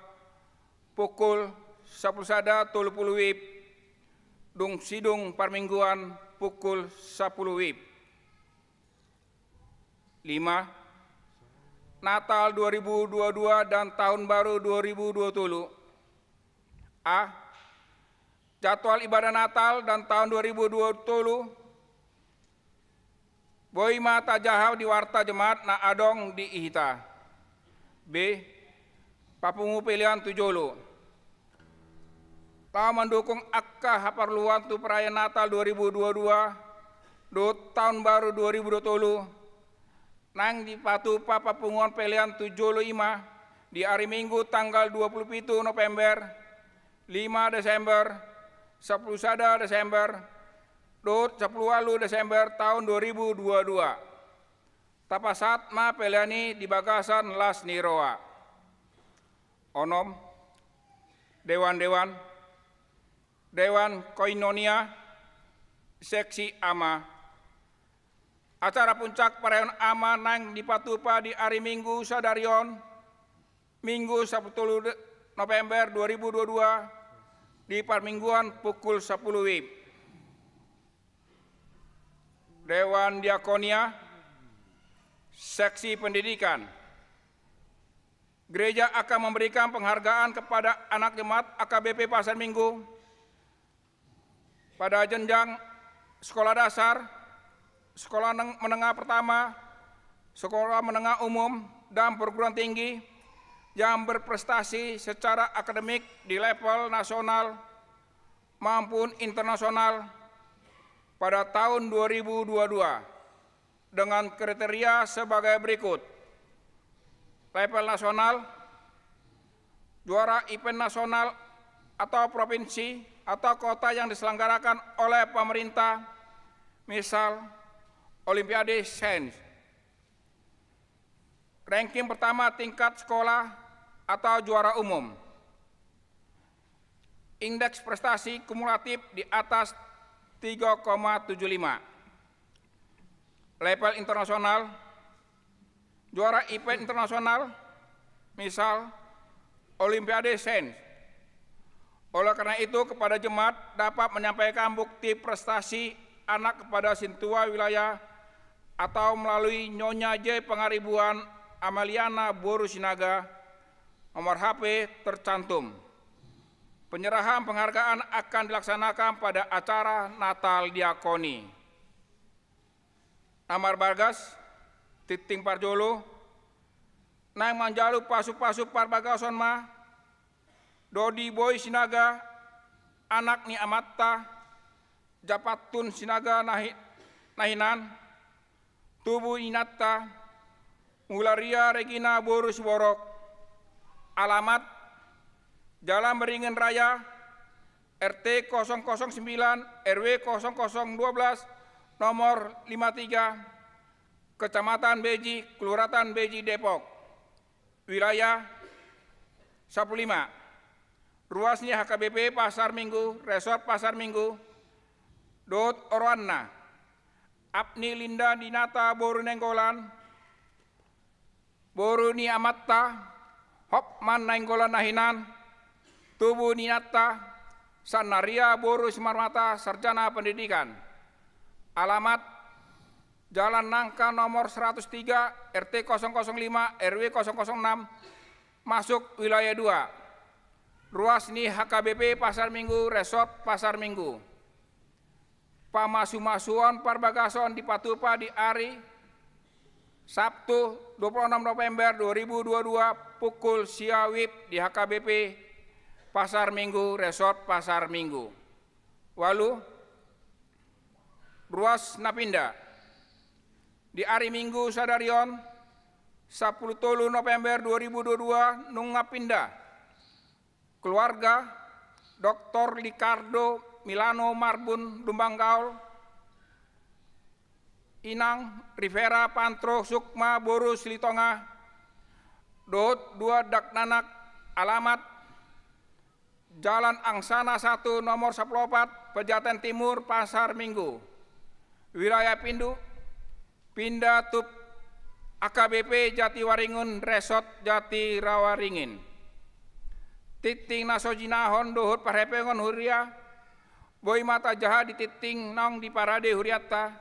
pukul sampulu sada tolu pulu WIB, dung sidung parmingguan pukul sampulu WIB. Lima, Natal dua ribu dua dua dan Tahun Baru dua ribu dua tolu. A, jadwal ibadah Natal dan tahun dua ribu dua tolu boi ma tajaha di warta jemaat na adong di hita. B, papungu pelean tu jolo. Laho mandukung angka haparluan tu perayaan Natal dua ribu dua dua dohot tahun baru dua ribu dua tolu, naeng dipatupa papunguon pelean tu jolo i ma di ari Minggu tanggal dua pulu pitu November, lima Desember, sampulu sada Desember, dohot sampulu ualu Desember taon dua ribu dua dua. Tapasahat ma pelean i di bagasan las ni roha. Onom, dewan-dewan, dewan koinonia, seksi ama. Acara puncak perayaan ama naeng dipatupa di ari Minggu sadari on, Minggu sampulu tolu de-, November dua ribu dua dua, di parmingguan pukul sampulu WIB. Dewan Diakonia, seksi pendidikan. Gereja akan memberikan penghargaan kepada anak jemaat A K B P Pasar Minggu pada jenjang sekolah dasar, sekolah neng-, menengah pertama, sekolah menengah umum, dan perguruan tinggi yang berprestasi secara akademik di level nasional maupun internasional pada tahun dua ribu dua puluh dua dengan kriteria sebagai berikut. Level nasional, juara event nasional atau provinsi atau kota yang diselenggarakan oleh pemerintah, misal Olimpiade Sains. Ranking pertama tingkat sekolah atau juara umum. Indeks prestasi kumulatif di atas tiga koma tujuh lima. Level internasional, juara event internasional, misal Olimpiade Sains. Oleh karena itu, kepada jemaat dapat menyampaikan bukti prestasi anak kepada sintua wilayah atau melalui Nyonya J Pangaribuan Amaliana boru Sinaga, nomor H P tercantum. Penyerahan penghargaan akan dilaksanakan pada acara Natal Diakoni. Na marbagas, tingting parjolo, naeng manjalo pasupasu parbagason ma, Dodi Boy Sinaga, anak ni amanta, Japantun Sinaga nahi-, nahinan, tubu ni inanta, Mularia Regina boru Siborok, alamat, Jalan Beringin Raya, R T kosong kosong sembilan, R W kosong kosong dua belas, nomor lima tiga, Kecamatan Beji, Kelurahan Beji, Depok. Wilayah sampulu lima. Ruas ni H K B P Pasar Minggu, Resort Pasar Minggu, dohot oroanna. Apni Linda Dinata boru Nainggolan, boru ni amanta, Hopman Nainggolan nahinan, tubu ni inanta, Sannaria boru Simarmata, sarjana pendidikan. Alamat, Jalan Nangka nomor seratus tiga, R T kosong kosong lima, R W kosong kosong enam, masuk wilayah dua. Ruas ni H K B P Pasar Minggu, Resort Pasar Minggu. Pamasumasuon parbagason dipatupa di ari Sabtu, dua puluh enam November dua ribu dua puluh dua, pukul sia WIB di H K B P Pasar Minggu, Resort Pasar Minggu. Ualu, ruas na pinda. Di ari Minggu sadari on, sampulu tolu November dua ribu dua puluh dua, nunga pinda. Keluarga, Doktor Ricardo Milano Marbun Lumban Gaol, inang Rivera Pantro Sukma boru Silitonga, dohot dua dakdanak, alamat, Jalan Angsana satu nomor sampulu opat, Pejaten Timur, Pasar Minggu. Wilayah pindu, pinda tu H K B P Jatiwaringin, Resort Jatiwaringin. Tingting na so jinahon dohot parhepengon huria, boi ma tajaha di tingting naung diparade hurianta,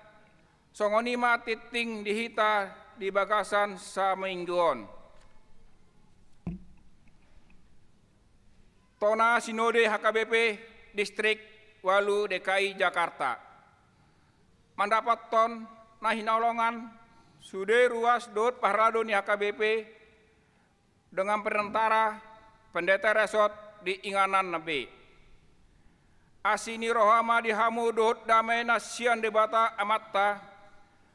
songon i ma tingting di hita di bagasan saminggu on. Tona Sinode H K B P Distrik ualu D K I Jakarta. Mandapothon na hinaholongan sude ruas dohot parhalado ni H K B P dengan perantara pendeta resort di inganan na be. Asi ni roha ma di hamu dohot dame na sian Debata Amanta,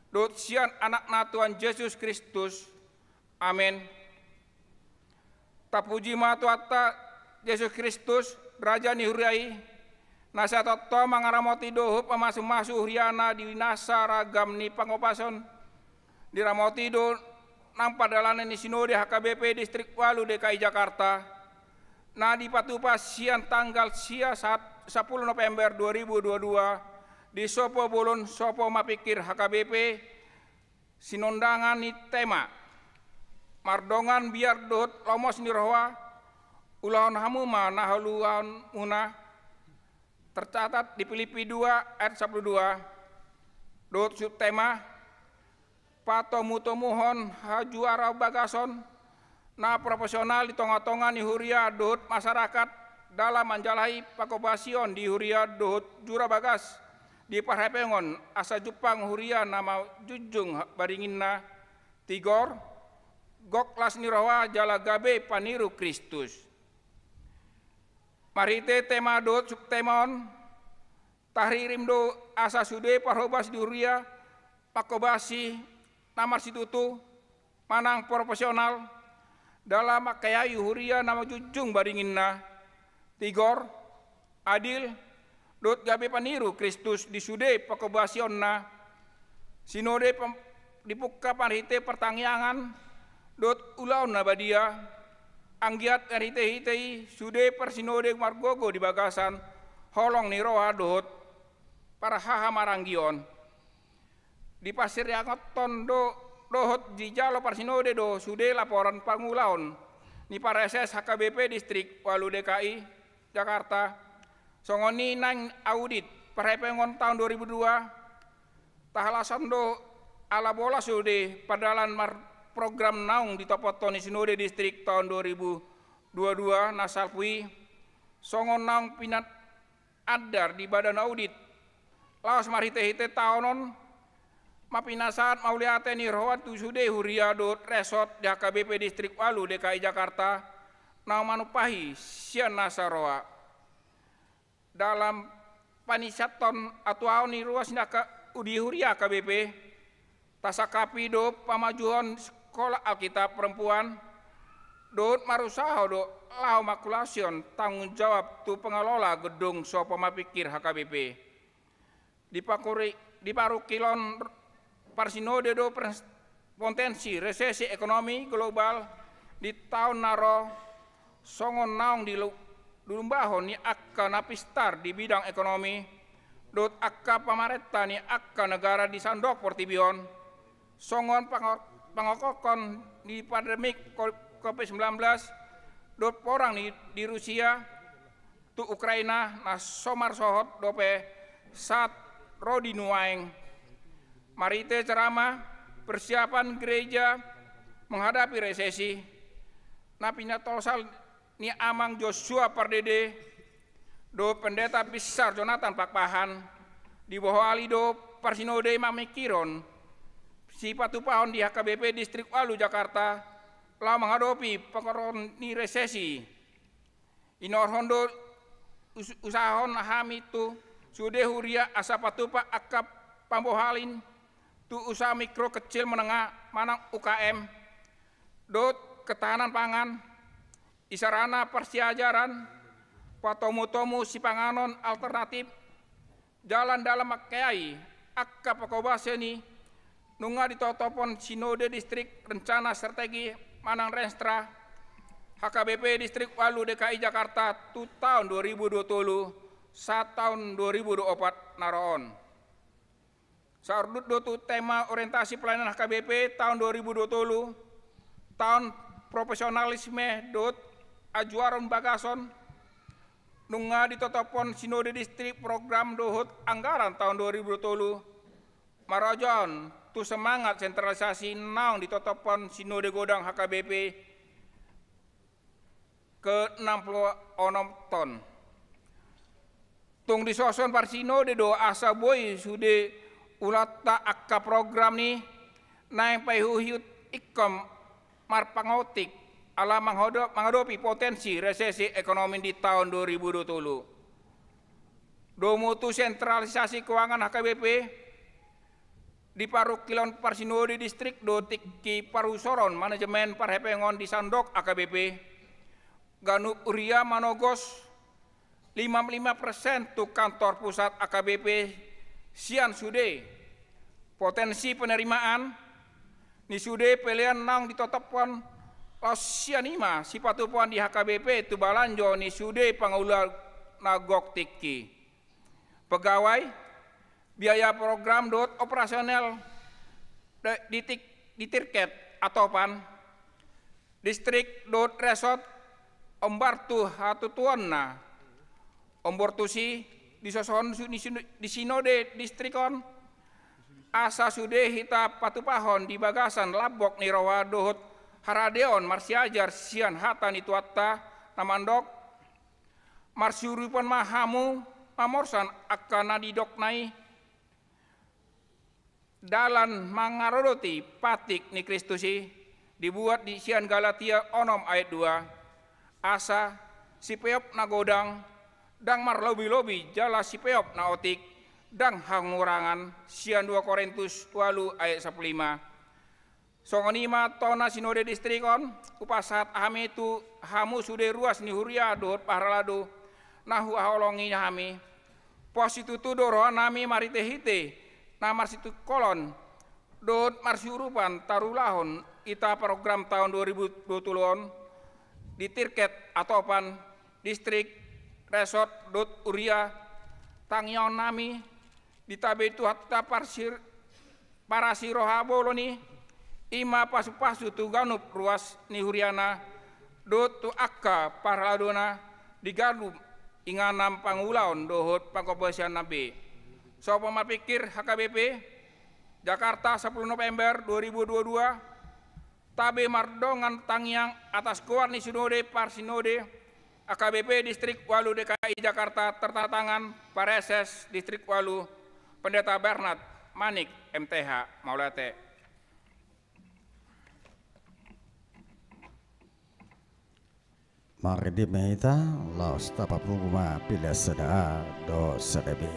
dohot sian Anakna Tuhan Jesus Kristus. Amen. Tapuji ma Tuhanta Jesus Kristus, Raja ni huria i, na sai tongtong mangaramoti dohot mamasumasu huriana di nasa ragam ni pangopason. Diramoti do nang pardalanan ni Sinode H K B P Distrik ualu D K I Jakarta, na dipatupa sian tanggal sia sahat sampulu November dua ribu dua puluh dua, di Sopo Bolon, Sopo Mapikir H K B P, sinondangan ni tema, mardongan biar dohot lomos ni roha, ulahon hamu ma na haluaonmuna, tercatat di Filipi dua ayat sampulu dua, dohot subtema, patomutomuhon hajuarabagason na profesional di tongatonga ni huria dohot masyarakat dalam manjalahi pangkompasion di huria dohot jura bagas di parhepengon asa jumpang huria na manjunjung baringinna, tigor, gok las ni roha jala gabe paniru Kristus. Marhite tema dohot subtema on, tahirim do asa sude parhobas di huria manghobasi na marsitutu manang profesional dalam mangkeai huria na manjunjung baringinna, tigor, adil, dohot gabe paniru Kristus di sude panghobasionna. Sinode pem-, dipungka marhite partangiangan dohot ulaon na badia, anggiat marhitehite i sude parsinode margogo di bagasan holong ni roha dohot parhahamaranggion. Dipasiriangothon do dohot dijalo parsinode do sude laporan pangulaon ni Praeses H K B P Distrik ualu D K I Jakarta, songon i nang audit parhepengon taon dua ribu dua. Tahalashon do ala bolas sude pardalan mar-, program naung ditompothon ni Sinode Distrik taon dua ribu dua dua na salpu i, songon naung pinat andar di badan audit. Laos marhitehite taon on, ma pinasahat mauliate ni roha tu sude huria dohot resort di H K B P Distrik ualu D K I Jakarta, naung manumpahi sian nasa roha. Dalam panisahon atuaon ni ruas ni H K, di huria H K B P, tasangkapi do pamajuhon sekolah Alkitab perempuan, dohot marusaha do laho mangkulashon tanggung jawab tu pengelola gedung so pamapingkir H K B P. Dipakuri-, diparungkilhon parsinode do pres-, potensi resesi ekonomi global di taon na ro, songon naung dilu-, dilumbahon ni angka na pistar di bidang ekonomi, dohot angka pamarenta ni angka negara di sandok portibi on, songon pango-, pangokohon ni pandemi ko-, covid sembilan belas, dohot porang ni, di Rusia tu Ukraina na so marsohot dope sahat ro di nuaeng. Marhite ceramah persiapan gereja menghadapi resesi, na pinatolsal ni Amang Joshua Pardede dohot Pendeta Besar Jonathan Pakpahan, dibohali do parsinode mamingkirhon sipatupahon di H K B P Distrik ualu Jakarta laho mangadopi pangkorhon ni resesi. Inorhon do us-, usahahon hami tu sude huria asa patupa angka pambohalin tu usaha mikro kecil menengah manang U K M, dohot ketahanan pangan, i sarana parsiajaran, patomutomu sipanganon alternatif, jalan dalan mangkeai angka panghobasion i, nunga ditotophon Sinode Distrik rencana strategi manang renstra H K B P Distrik ualu D K I Jakarta tu taon dua ribu dua tolu sahat taon dua ribu dua opat na ro on. Saurdut do tu tema orientasi pelayanan H K B P taon dua ribu dua tolu, taon profesionalisme dohot ajuaron bagason, nunga ditotophon Sinode Distrik program dohot anggaran taon dua ribu dua tolu, marajaon tu semangat sentralisasi naung ditotophon Sinode Godang H K B P ke enam puluh onom ton. Tung disoson parsinode do asa boi sude ulaonta angka program ni naeng paihutihut ingkon marpangotik ala manghodo-, mangadopi potensi resesi ekonomi di taon dua ribu dua tolu. Domu tu sentralisasi keuangan H K B P, diparungkilhon parsinode distrik do tingki parusoron manajemen parhepengon di sandok H K B P. Ganup huria manogos lima puluh lima persen tu kantor pusat H K B P sian sude. Potensi penerimaan ni sude pelean naung ditotophon laos sian i ma sipatupaon di H K B P tu balanjo ni sude pangula na gok tingki. Pegawai, biaya program dohot operasional de-, di tik-, di tirket atopan, distrik dohot resort, ombar tu hatutuonna. Ombor tusi, disoson su-, di sinu-, di sinode distrik on, asa sude hita patupahon di bagasan lambok ni roha dohot haradeon marsiajar sian hata ni Tuhanta na mandok, marsiurupon ma hamu mamorsan angka na nidokna i, Dalan mangaradoti patik ni Kristus i, dibuat di sian Galatia onom ayat dua, asa sipeop na godang, ndang marlobi-lobi jala sipeop na otik, ndang hangurangan, sian dua Korintus ualu ayat sampulu lima. Songon i ma tona sinode distrik on, hupasahat hami tu hamu sude ruas ni huria dohot parhalado na huhaholongi hami. Pos situtu do rohanami marhite-hite na marsitungkolon dohot marsiurupan tarulahon hita program taon dua ribu dua puluh on di tingkat atopan, distrik, resort dohot huria. Tangiangnami, ditabei Tuhanta parsir parasi roha bolon i, i ma pasu-pasu tu ganup ruas ni huriana, dohot tu angka parhaladona di ganup inganan pangulaon dohot pangkomponian na be. Sopo marpingkir H K B P, Jakarta, sampulu November dua ribu dua puluh dua, tabe mardongan tangiang atas goar ni sinode parsinode H K B P Distrik ualu D K I Jakarta, tertanda tangan Praeses Distrik ualu, Pendeta Bernard Manik, M T H. Mauliate. Marende ma hita, laos tapapungu ma pilas sada A dohot sada B.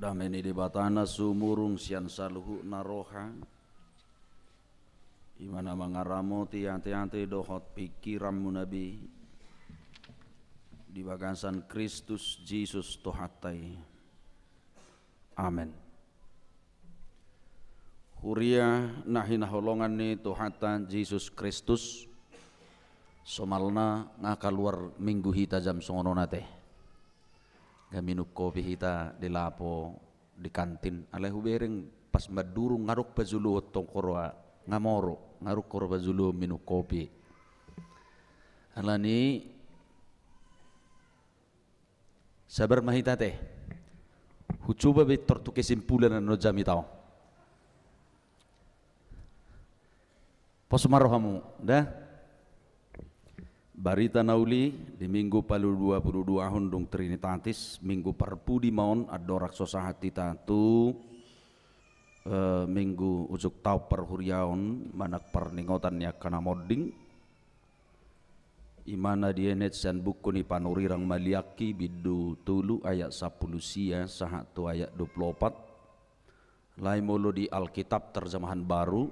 Dame ni Debata na sumurung sian saluhutna roha, i ma na mangaramoti ateate dohot pingkiranmuna be di bagasan Kristus Jesus Tuhanta i. Amen. Huria na hinaholongan ni Tuhanta Jesus Kristus, somalna nga kaluar minggu hita jam songon on ate. Nga minum kopi hita di lapo, di kantin. Alai hubereng pas mandurung nga adong pajolo tong ho roa, nga moro, nga adong ho roa pajolo minum kopi. Alani sabar ma hita ate. Hucoba be tor tu kesimpulan na jamita on. Pos ma rohamu, da? Barita na uli di minggu palu dua pulu dua on dung Trinitatis, minggu parpudi ma on andorang so sahat hita tu, eh, minggu ujung taon parhuriaon manang parningotan ni angka na monding. I ma na dienet sian buku ni panurirang Maliaki bindu tolu ayat sampulu sia sahat tu ayat dua pulu opat. Alai molo di Alkitab terjemahan baru,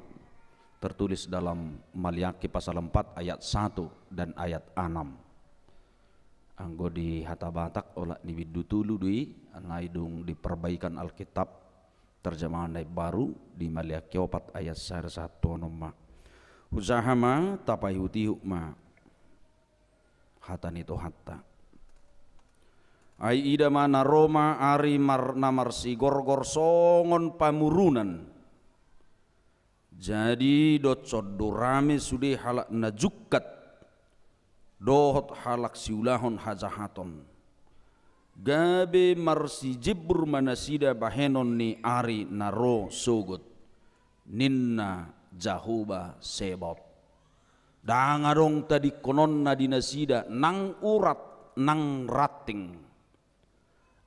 tertulis dalam Maliaki pasal empat ayat satu dan ayat enam. Anggo di hata Batak olat ni bindu tolu do i, alai dung di perbaikan Alkitab terjemahan na imbaru di Maliaki opat ayat sada sahat tu onom ma. Hujaha ma, tapaihutihut ma hata ni Tuhanta. Ai ida ma, na ro ma ari mar-, na marsigorgor songon pamurunan. Jadi dohot songon do rame sude halak na jungkat dohot halak siulahon hajahaton. Gabe marsijimbur ma nasida bahenon ni ari na ro sogot, ninna Jahowa Sebaot. Ndang adong tadingkononna di nasida nang urat nang ranting.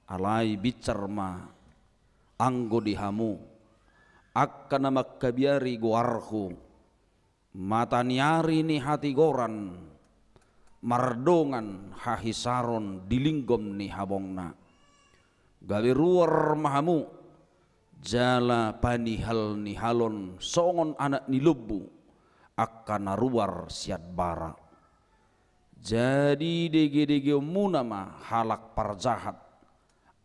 Alai binsar ma anggo di hamu, angka na mangkabiari goarhu, mata ni ari ni hatigoran, mardongan hahisaron di linggom ni habongna. Gabe ruar ma hamu, jala panihal-nihalon songon anak ni lombu angka na ruar sian bara. Jadi degedegehonmuna ma halak parjahat,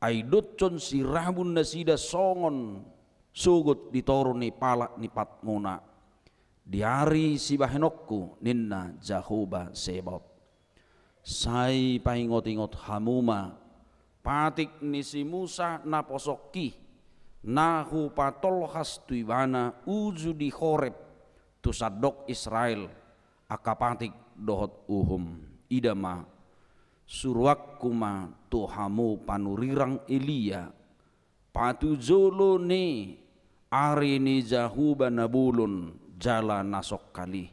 ai doshon sirabun nasida songon sogot di toru ni palak ni patmuna di ari sibahenonku, ninna Jahowa Sebaot. Sai paingotingot hamu ma patik ni si Musa naposongki, na hupatolhas tu ibana uju di Horeb tu sandok Israel angka patik dohot uhum. Ida ma, suruanku ma tu hamu panurirang Elia, patujolo ni ari ni Jahowa na bolon jala na songkali.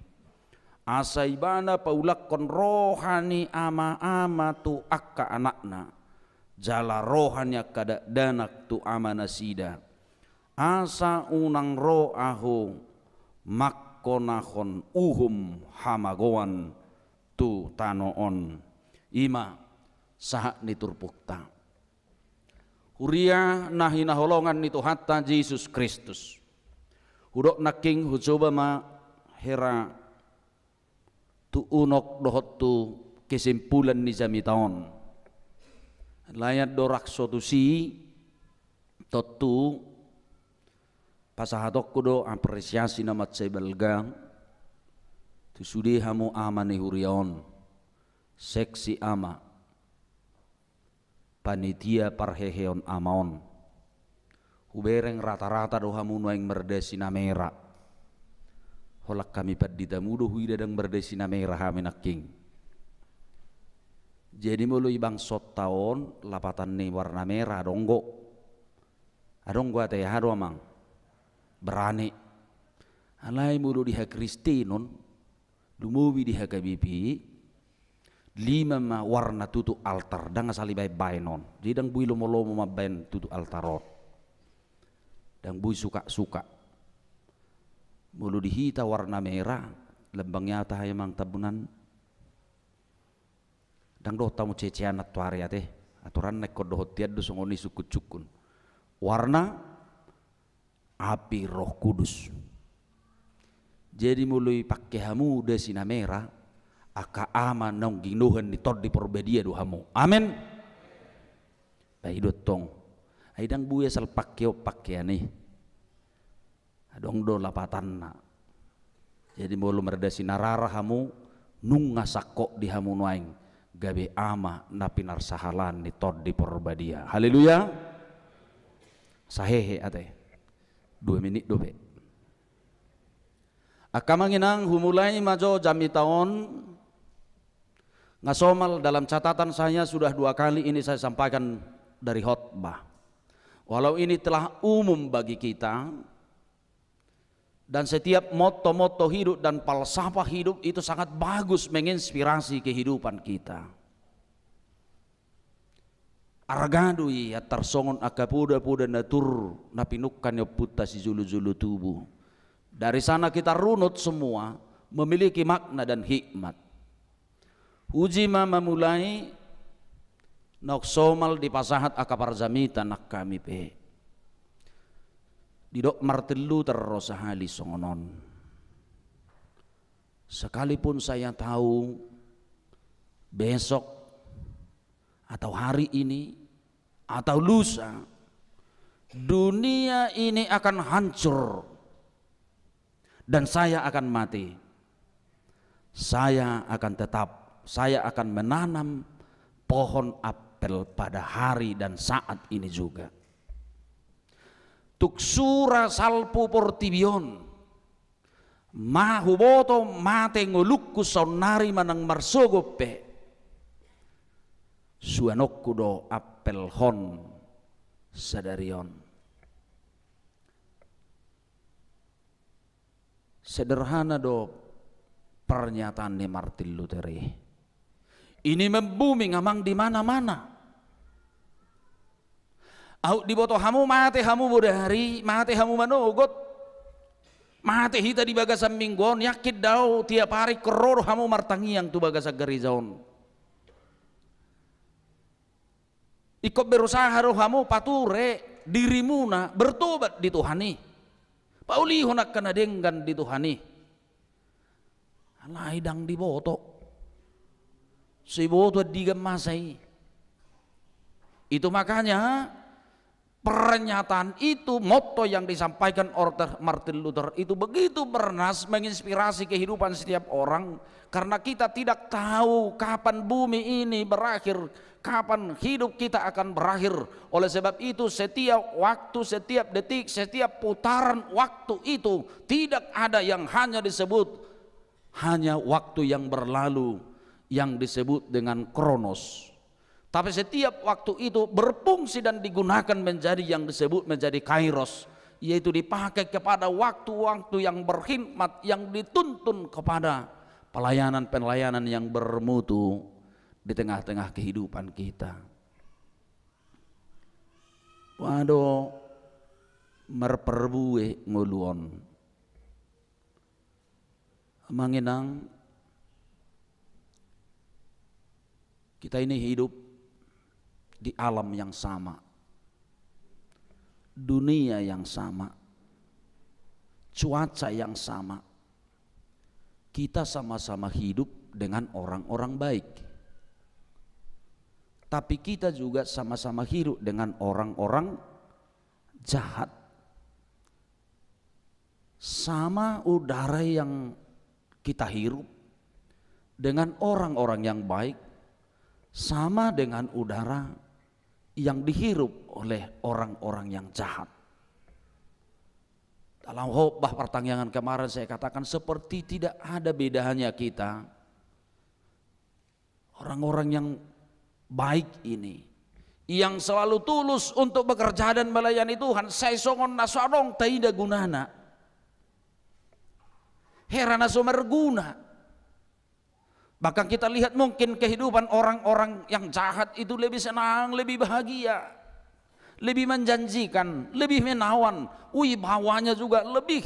Asa ibana paulakhon roha ni ama-ama tu angka anakna, jala roha ni angka dakdanak tu amanasida. Asa unang ro ahu mangkonahon uhum hamagoan tu tano on. I ma sahat ni turpukta. Huria na hinaholongan ni Tuhanta Jesus Kristus. Hudok nangkin, hucoba ma hera tu unok dohot tu kesimpulan ni jamita on. Alai andorang so tusi, tontu pasahatonku do apresiasi na mansai balga tu sude hamu ama ni huria on, seksi ama, panitia parheheon ama on. Hubereng rata-rata do hamu nuaeng mardasi na mera. Holan hami panditamu do huida ndang mardasi na mera hami nangkin. Jadi molo i bangsonta on lapatan ni warna merah adong do. Adong do ate, aha do amang? Berani. Alai molo di hakristenon, lumobi di H K B P, lima ma warna tutu altar, ndang asal ibaen-baen on. Jadi ndang boi lomo-lomo mambaen tutu altar on. Ndang boi suka-suka. Molo di hita warna merah, lambang ni aha tahe amang Tambunan? Ndang dohot hamu cecean antuari ate. Aturanna ingkon dohot tian do songon i sungkun-sungkun. warna api Roh Kudus. Jadi molo ipake hamu dasi na mera, angka ama naung ginohan ni Tondi Porbadia do hamu. Amen. Ba i do tong. Ai ndang boi asal pake on pakean i. Adong do lapatanna. Jadi molo mardasi na rara hamu, nunga sangkot di hamu nuaeng gabe ama na pinarsahalaan ni Tondi Porbadia. Haleluya. Sahehe ate. Dua menit dope. Angka amang inang, humulai ma jo jamita on. Nga somal, dalam catatan saya sudah dua kali ini saya sampaikan dari khotbah. Walau ini telah umum bagi kita, dan setiap motto-motto hidup dan falsafah hidup itu sangat bagus menginspirasi kehidupan kita. Arga do i antar songon angka poda-poda na tur na pinungka ni ompunta sijolo-jolo tubu. Dari sana kita runut semua memiliki makna dan hikmat. Uji ma mamulai, naung somal dipasahat angka parjamita nang hami pe. Didok Martin Luther do sahali songon on. Sekalipun saya tahu besok atau hari ini atau lusa, dunia ini akan hancur dan saya akan mati. Saya akan tetap, saya akan menanam pohon apel pada hari dan saat ini juga. Tung sura salpu portibi on, ma huboto mate ngolungku saonnari manang marsogot pe, suanonku do apel hon sadari on. Sederhana do pernyataan ni Martin Luther i. Ini membuming amang di mana-mana. Aut diboto hamu mate hamu bodari, mate hamu manogot, mate hita di bagasan minggu on, yakin do au tiap ari ingkon ro do hamu martangiang tu bagasan gareja on. Ingkon berusaha do hamu pature dirimuna bertobat di Tuhan i. Paulihon angka na denggan di Tuhan i. Alai ndang diboto. So diboto andigan masa i. Itu makanya pernyataan itu, motto yang disampaikan oleh Martin Luther itu begitu bernas, menginspirasi kehidupan setiap orang. Karena kita tidak tahu kapan bumi ini berakhir, kapan hidup kita akan berakhir. Oleh sebab itu, setiap waktu, setiap detik, setiap putaran waktu itu, tidak ada yang hanya disebut hanya waktu yang berlalu, yang disebut dengan kronos. Tapi setiap waktu itu berfungsi dan digunakan menjadi yang disebut menjadi kairos, yaitu dipakai kepada waktu-waktu yang berhikmat, yang dituntun kepada pelayanan-pelayanan yang bermutu di tengah-tengah kehidupan kita. Boha do marparbue ngolu on. Amang inang, kita ini hidup di alam yang sama, dunia yang sama, cuaca yang sama. Kita sama-sama hidup dengan orang-orang baik. Tapi kita juga sama-sama hidup dengan orang-orang jahat. Sama udara yang kita hirup dengan orang-orang yang baik, sama dengan udara yang dihirup oleh orang-orang yang jahat. Dalam khotbah partangiangan kemarin saya katakan seperti tidak ada bedanya kita orang-orang yang baik ini, yang selalu tulus untuk bekerja dan melayani Tuhan, sai songon na so adong taida gunana. Hera na so marguna. Bahkan kita lihat mungkin kehidupan orang-orang yang jahat itu lebih senang, lebih bahagia, lebih menjanjikan, lebih menawan, wibawanya juga lebih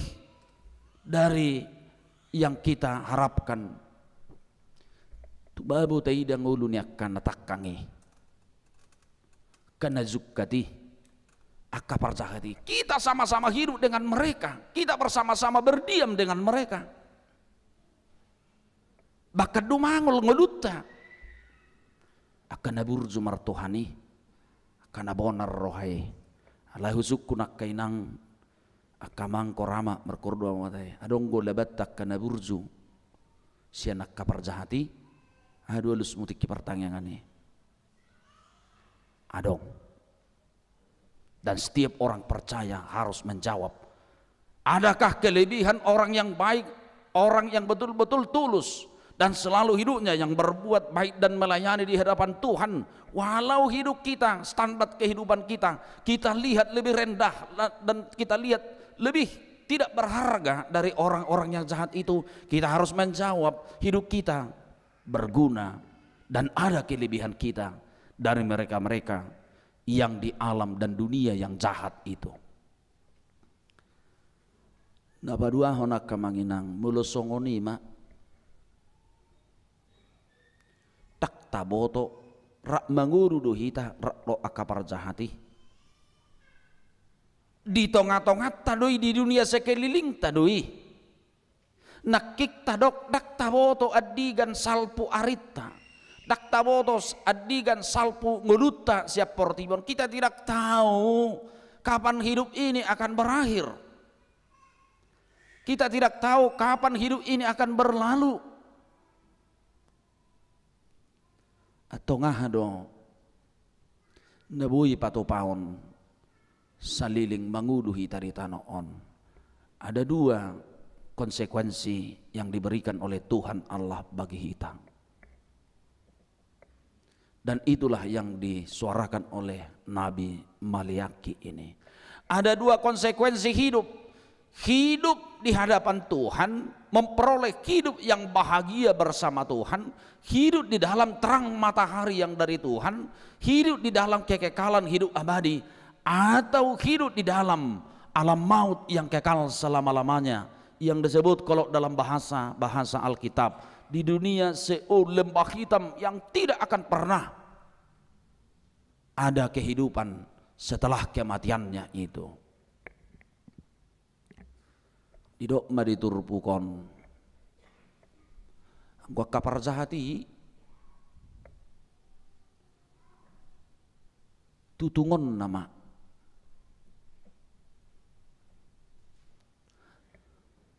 dari yang kita harapkan. Tuba do taida ngolu ni angka na tangkang i, angka na jungkat i, Angka parjahat i, kita sama-sama hidup dengan mereka, kita bersama-sama berdiam dengan mereka. Bahkan dumangol ngolunta. Angka na burju martuhan i, angka na bonar roha i. Alai husungkun angka inang, angka amang, koor ama, markordoa ma hita i. Adong do labanta angka na burju sian angka parjahat i? Aha do alusmu tingki partangiangan i? Adong. Dan setiap orang percaya harus menjawab. Adakah kelebihan orang yang baik, orang yang betul-betul tulus dan selalu hidupnya yang berbuat baik dan melayani di hadapan Tuhan? Walau hidup kita, standar kehidupan kita, kita lihat lebih rendah la-, dan kita lihat lebih tidak berharga dari orang-orang yang jahat itu, kita harus menjawab, hidup kita berguna dan ada kelebihan kita dari mereka-mereka yang di alam dan dunia yang jahat itu. Na paduahon, angka amang inang, molo songon i ma, ndang taboto, rap mangolu do hita rap dohot angka parjahat i. Di tonga-tonganta do i, di dunia sekelilingta do i. Nangkin tadok, ndang taboto andigan salpu arinta, ndang taboto s-, andigan salpu ngolunta sian portibi on. Kita tidak tahu kapan hidup ini akan berakhir. Kita tidak tahu kapan hidup ini akan berlalu. Antong aha do na boi patupaon saleleng mangolu hita di tano on? Ada dua konsekuensi yang diberikan oleh Tuhan Allah bagi hita. Dan itulah yang disuarakan oleh Nabi Maleaki ini. Ada dua konsekuensi hidup. Hidup di hadapan Tuhan, memperoleh hidup yang bahagia bersama Tuhan, hidup di dalam terang matahari yang dari Tuhan, hidup di dalam kekekalan hidup abadi, atau hidup di dalam alam maut yang kekal selama-lamanya, yang disebut kalau dalam bahasa, bahasa Alkitab, di dunia Seol, lembah hitam yang tidak akan pernah ada kehidupan setelah kematiannya itu. Didok ma di turpuk on, anggo angka parjahat i, tutungonna ma,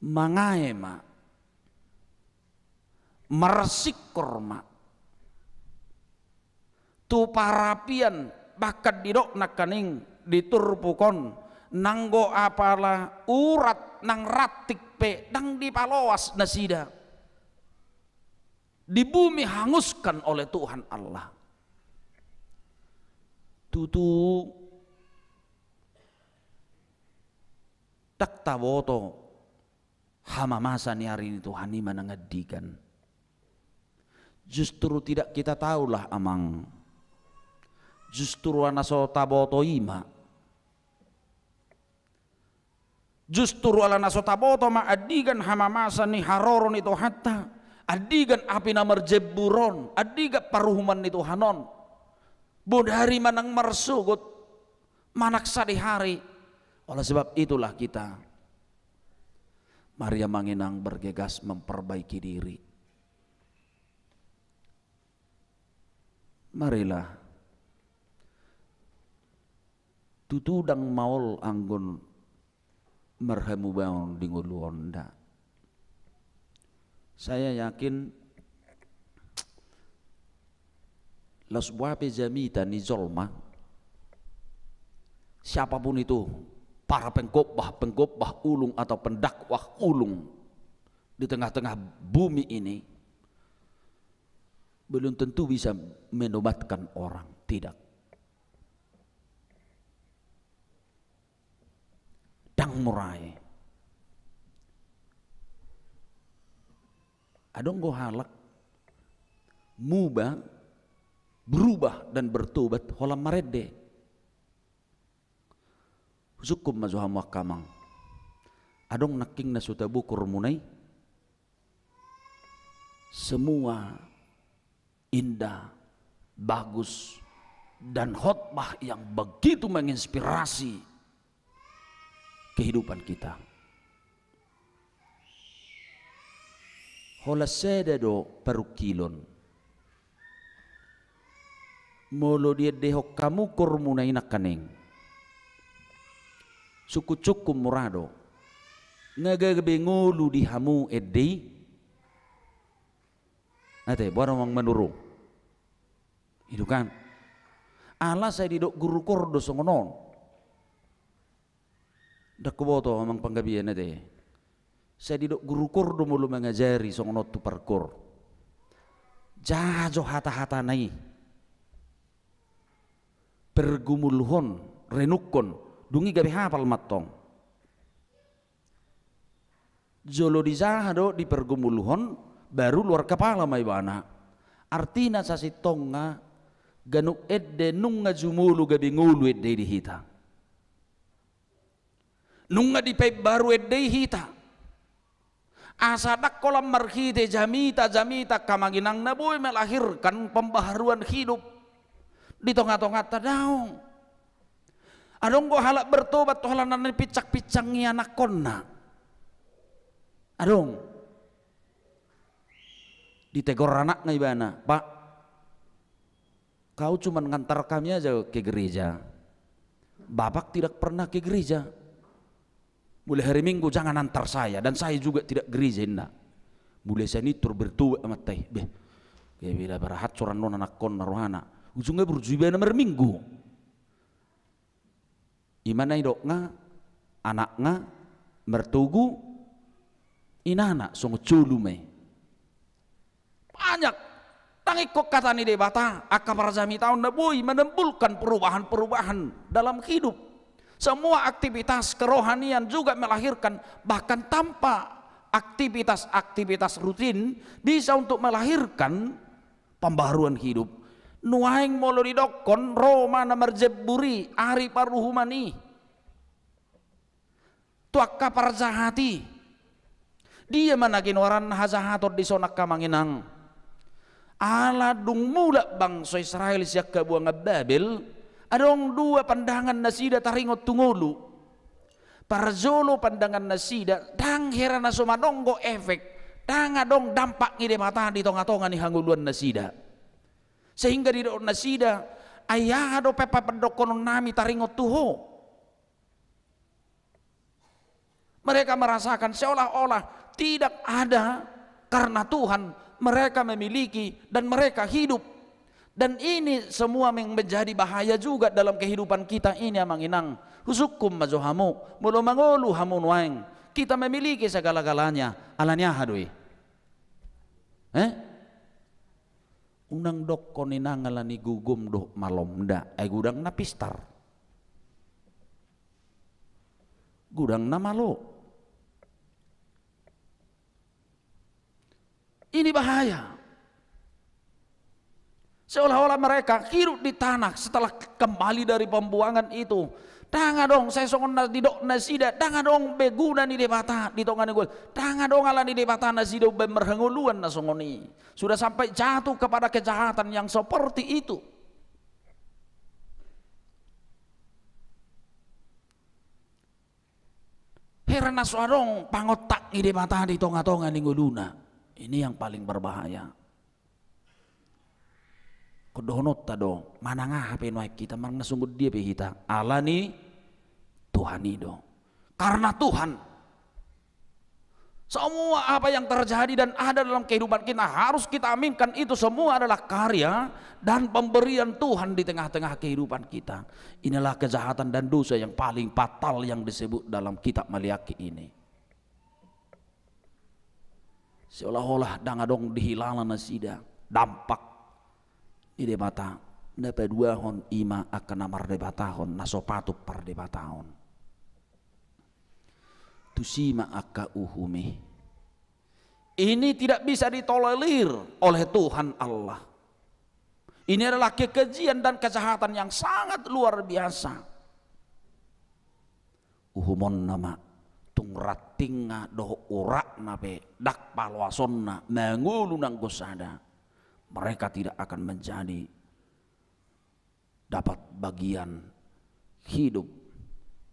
mangae ma, marsingkor ma tu parapian, bahkan didok nangkaning di turpuk on, nanggo apala urat nang ranting pe ndang dipaloas nasida, di bumi hanguskan oleh Tuhan Allah. Tutu, ndang taboto hamamasa ni ari ni Tuhan i manang andigan. Justru tidak kita tahulah, amang. Justru ala na so taboto i ma. Justru ala na so taboto ma andigan hamamasa ni haroro ni Tuhanta, andigan api na marjembur on, andigan paruhuman ni Tuhan on. Bodari manang marsogot, manang sadihari. Oleh sebab itulah kita, mari amang inang, bergegas memperbaiki diri. Marilah. Tutu ndang maol anggo marhamubaon di ngolu on, nda. Saya yakin laos boha pe jamita ni jolma, siapapun itu, para pengkhotbah, pengkhotbah ulung atau pendakwah ulung di tengah-tengah bumi ini, belum tentu bisa menobatkan orang, tidak. Ndang mura i. Adong do halak muba, berubah dan bertobat holan marende. Husungkun ma jo hamu angka amang. Adong nangkin na so taboto muna i? Semua indah, bagus, dan khotbah yang begitu menginspirasi kehidupan kita. Holan sada do parungkilon. Molo diendehon hamu kormuna i nangkaning, sungkun-sungkun mura do. Nga gabe ngolu di hamu ende i? Ate, boha do amang manurung? I do kan. Ala sai didok guru kor do songon on. Ndang huboto amang panggabean ate. Sai didok guru kor do molo mangajari songon on tu parkor. Jaha jo hata-hatana i. Pergumulhon, renungkon, dung i gabe hapal mantong. Jolo dijaha do, dipergumulhon, baru luar kepala ma ibana. Artina sasintongna, ganup ende nunga jumolo gabe ngolu ende i di hita. Nunga dipaimbaru ende i hita. Asa ndang holan marhite jamita-jamita angka amang inang na boi melahirkan pembaharuan hidup di tonga-tonganta, daong. Adong do halak bertobat tu holan na nipincang-pincangi anakkonna. Adong. Ditegor anakna ibana, "Pak, kau cuman ngantar kami aja ke gereja. Bapak tidak pernah ke gereja. Mulai hari Minggu jangan antar saya, dan saya juga tidak gereja," inna. Mulai sanitur bertobat amanta i. Beh, gabe da parahat soran on anakkonna rohana. Ujungna burju ibana marminggu. I ma na didokna, anakna martogu, inana songon solu ma i. Banyak. Ndang ingkon hata ni Debata, angka parjamita on na boi menimbulkan perubahan-perubahan dalam hidup. Semua aktivitas kerohanian juga melahirkan, bahkan tanpa aktivitas-aktivitas rutin, bisa untuk melahirkan pembaharuan hidup. Nuaeng molo didokkon, ro ma na marjamburi ari paruhuman i. Tu angka parjahat i. Dia ma na ginoaranna hajahaton dison angka amang inang? Ala dung mulak bangso Israel sian habuangan Babel, adong dua pandangan nasida taringot tu ngolu. Parjolo pandangan nasida, ndang hira na so manonggo efek, ndang adong dampak ni Debata di tonga-tonga ni hangoluan nasida. Sehingga didok nasida, "Ai aha dope pandokkonon nami taringot tu Ho?" Mereka merasakan seolah-olah tidak ada karena Tuhan, mereka memiliki dan mereka hidup. Dan ini semua yang menjadi bahaya juga dalam kehidupan kita ini, amang inang. Husungkun ma jo hamu, molo mangolu hamu nuaeng, kita memiliki segala-galanya, ala ni aha do i? Eh? Unang dokkon inang ala ni gogom dohot malom, nda, ai godang na pistar. Godang na malo. Ini bahaya. Seolah-olah mereka hidup di tanah setelah kembali dari pembuangan itu. Ndang adong, sai songon na didok nasida, ndang adong be guna ni Debata di tonga ni ngolu. Ndang adong ala ni Debata nasida umbaen marhangoluan na songon i. Sudah sampai jatuh kepada kejahatan yang seperti itu. Hira na so adong pangontak ni Debata di tonga-tonga ni ngoluna. Ini yang paling berbahaya. Ingkon dohononta do, manang aha pe nuaeng hita, manang na songon dia pe hita, ala ni Tuhan i do. Karena Tuhan. Semua apa yang terjadi dan ada dalam kehidupan kita harus kita aminkan itu semua adalah karya dan pemberian Tuhan di tengah-tengah kehidupan kita. Inilah kejahatan dan dosa yang paling fatal yang disebut dalam kitab Maleaki ini. Seolah-olah ndang adong dihilala nasida dampak ni Debata na paduahon, i ma angka na mardebatahon, na so patut pardebataon. Tusi ma angka uhum i. Ini tidak bisa ditolerir oleh Tuhan Allah. Ini adalah kekejian dan kejahatan yang sangat luar biasa. Uhumonna ma, tung rantingna dohot uratna pe, ndang paloasonna, mangolu nanggo sada, mereka tidak akan menjadi dapat bagian hidup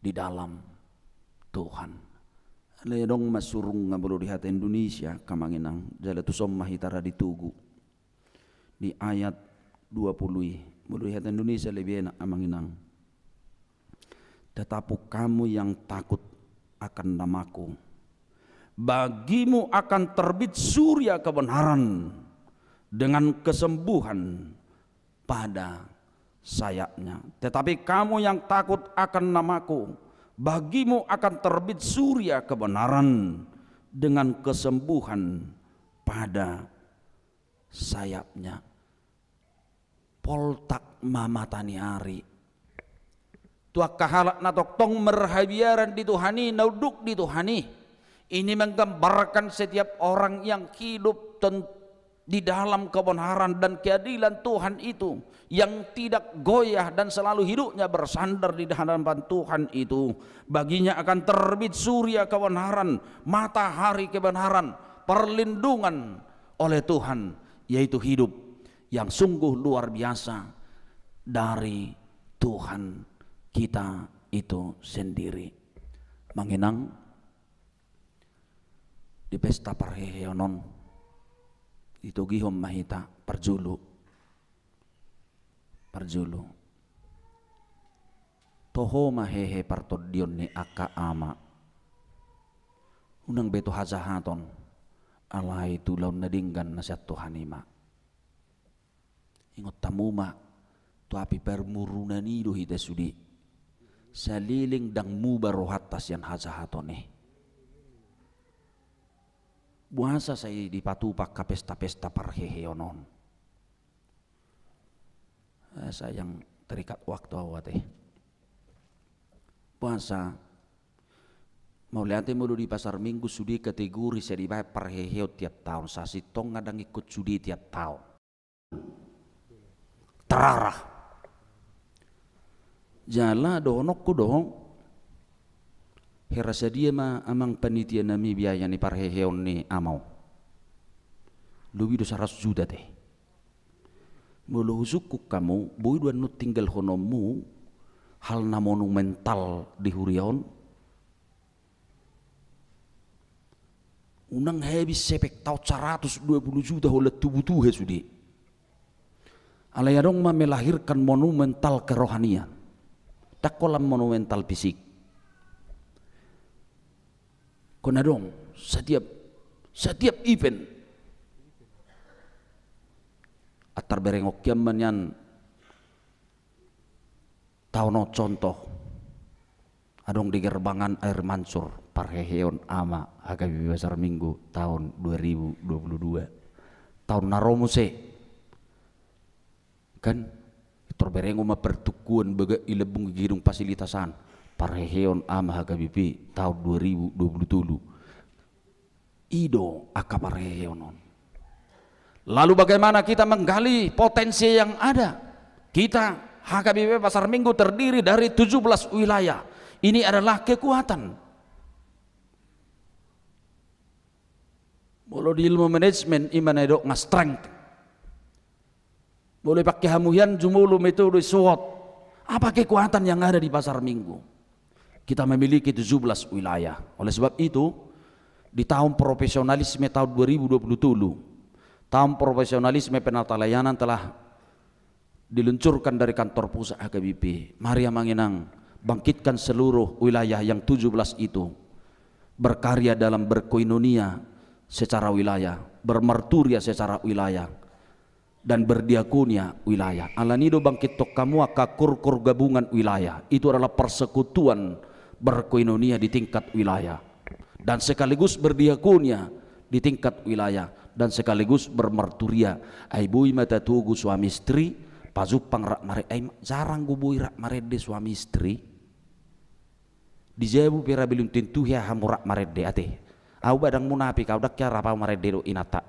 di dalam Tuhan. Alai adong ma surungnga molo di hata Indonesia, angka amang inang, jala tuson ma hita ra ditogu. Di ayat dua puluh i, molo di hata Indonesia lebih enak, amang inang. Tetapi kamu yang takut akan namaku, bagimu akan terbit surya kebenaran dengan kesembuhan pada sayapnya. Tetapi kamu yang takut akan namaku, bagimu akan terbit surya kebenaran dengan kesembuhan pada sayapnya. Poltak ma mata ni ari. Tu angka halak na tongtong marhabiaran di Tuhan i, na unduk di Tuhan i. Ini menggambarkan setiap orang yang hidup ten-, di dalam kebenaran dan keadilan Tuhan itu, yang tidak goyah dan selalu hidupnya bersandar di hadapan Tuhan itu, baginya akan terbit surya kebenaran, matahari kebenaran, perlindungan oleh Tuhan, yaitu hidup yang sungguh luar biasa dari Tuhan kita itu sendiri. Amang inang, di pesta parheheon on, ditogihon ma hita parjolo. Parjolo. Toho ma hehe partondion ni angka ama. Unang be tu hajahaton, alai tu ulaon na denggan na sian Tuhan i ma. Ingot hamu ma, tu api parmurunan i do hita sude. Saleleng ndang muba rohanta sian hajahaton i. Boasa sai dipatupa angka pesta-pesta parheheon on? Eh, sayang, terikat waktu au ate. Boasa? Mauliate molo di Pasar Minggu sude kategori sai dibaen parheheon tiap taon, sasintongna ndang ingkon sude tiap taon. Terarah. Jala dohononku do, hera sadia ma amang panitia nami biaya ni parheheon ni ama on? Lobi do saratus juta te. Molo husungkun hamu, boi do annon tinggalhononmu hal na monumental di huria on? Unang habis sepek taon saratus dua puluh juta holan tubu tuha sude. Alai adong ma melahirkan monumental kerohanian. Ndang holan monumental fisik. Ingkon adong, setiap, setiap event. Antar berengon hian ma nian taon on contoh. Adong di Gerbangan Air Mansur, parheheon ama H K B P Pasar Minggu taon dua ribu dua puluh dua. Taon na ro muse. Kan, tor berengon ma pertukuan bagak i lambung i gedung fasilitas an. Parheheon ama H K B P taon dua ribu dua puluh tolu. I do angka parheheon on. Lalu bagaimana kita menggali potensi yang ada? Kita, H K B P Pasar Minggu terdiri dari tujuh belas wilayah. Ini adalah kekuatan. Molo di ilmu manajemen, i ma na didok nga strength. Molo ipake hamu hian jumolo metode SWOT. Apa kekuatan yang ada di Pasar Minggu? Kita memiliki tujuh belas wilayah. Oleh sebab itu, di tahun profesionalisme tahun dua ribu dua puluh tolu, tahun profesionalisme penata layanan telah diluncurkan dari kantor pusat H K B P. Mari amang inang, bangkitkan seluruh wilayah yang tujuh belas itu. Berkarya dalam berkoinonia secara wilayah, bermarturia secara wilayah, dan berdiakonia wilayah. Alani do bangkithon hamu angka kur-kur gabungan wilayah. Itu adalah persekutuan berkoinonia di tingkat wilayah. Dan sekaligus berdiakonia di tingkat wilayah. Dan sekaligus bermarturia. Ai boi ma tatogu suami istri, pajumpang rak mare-, ai jarang do boi rak marende suami istri. Di jabu pe ra belum tentu hea hamu rak marende ate. Au ba ndang munafik au, ndang hea rap au marende dohot inanta.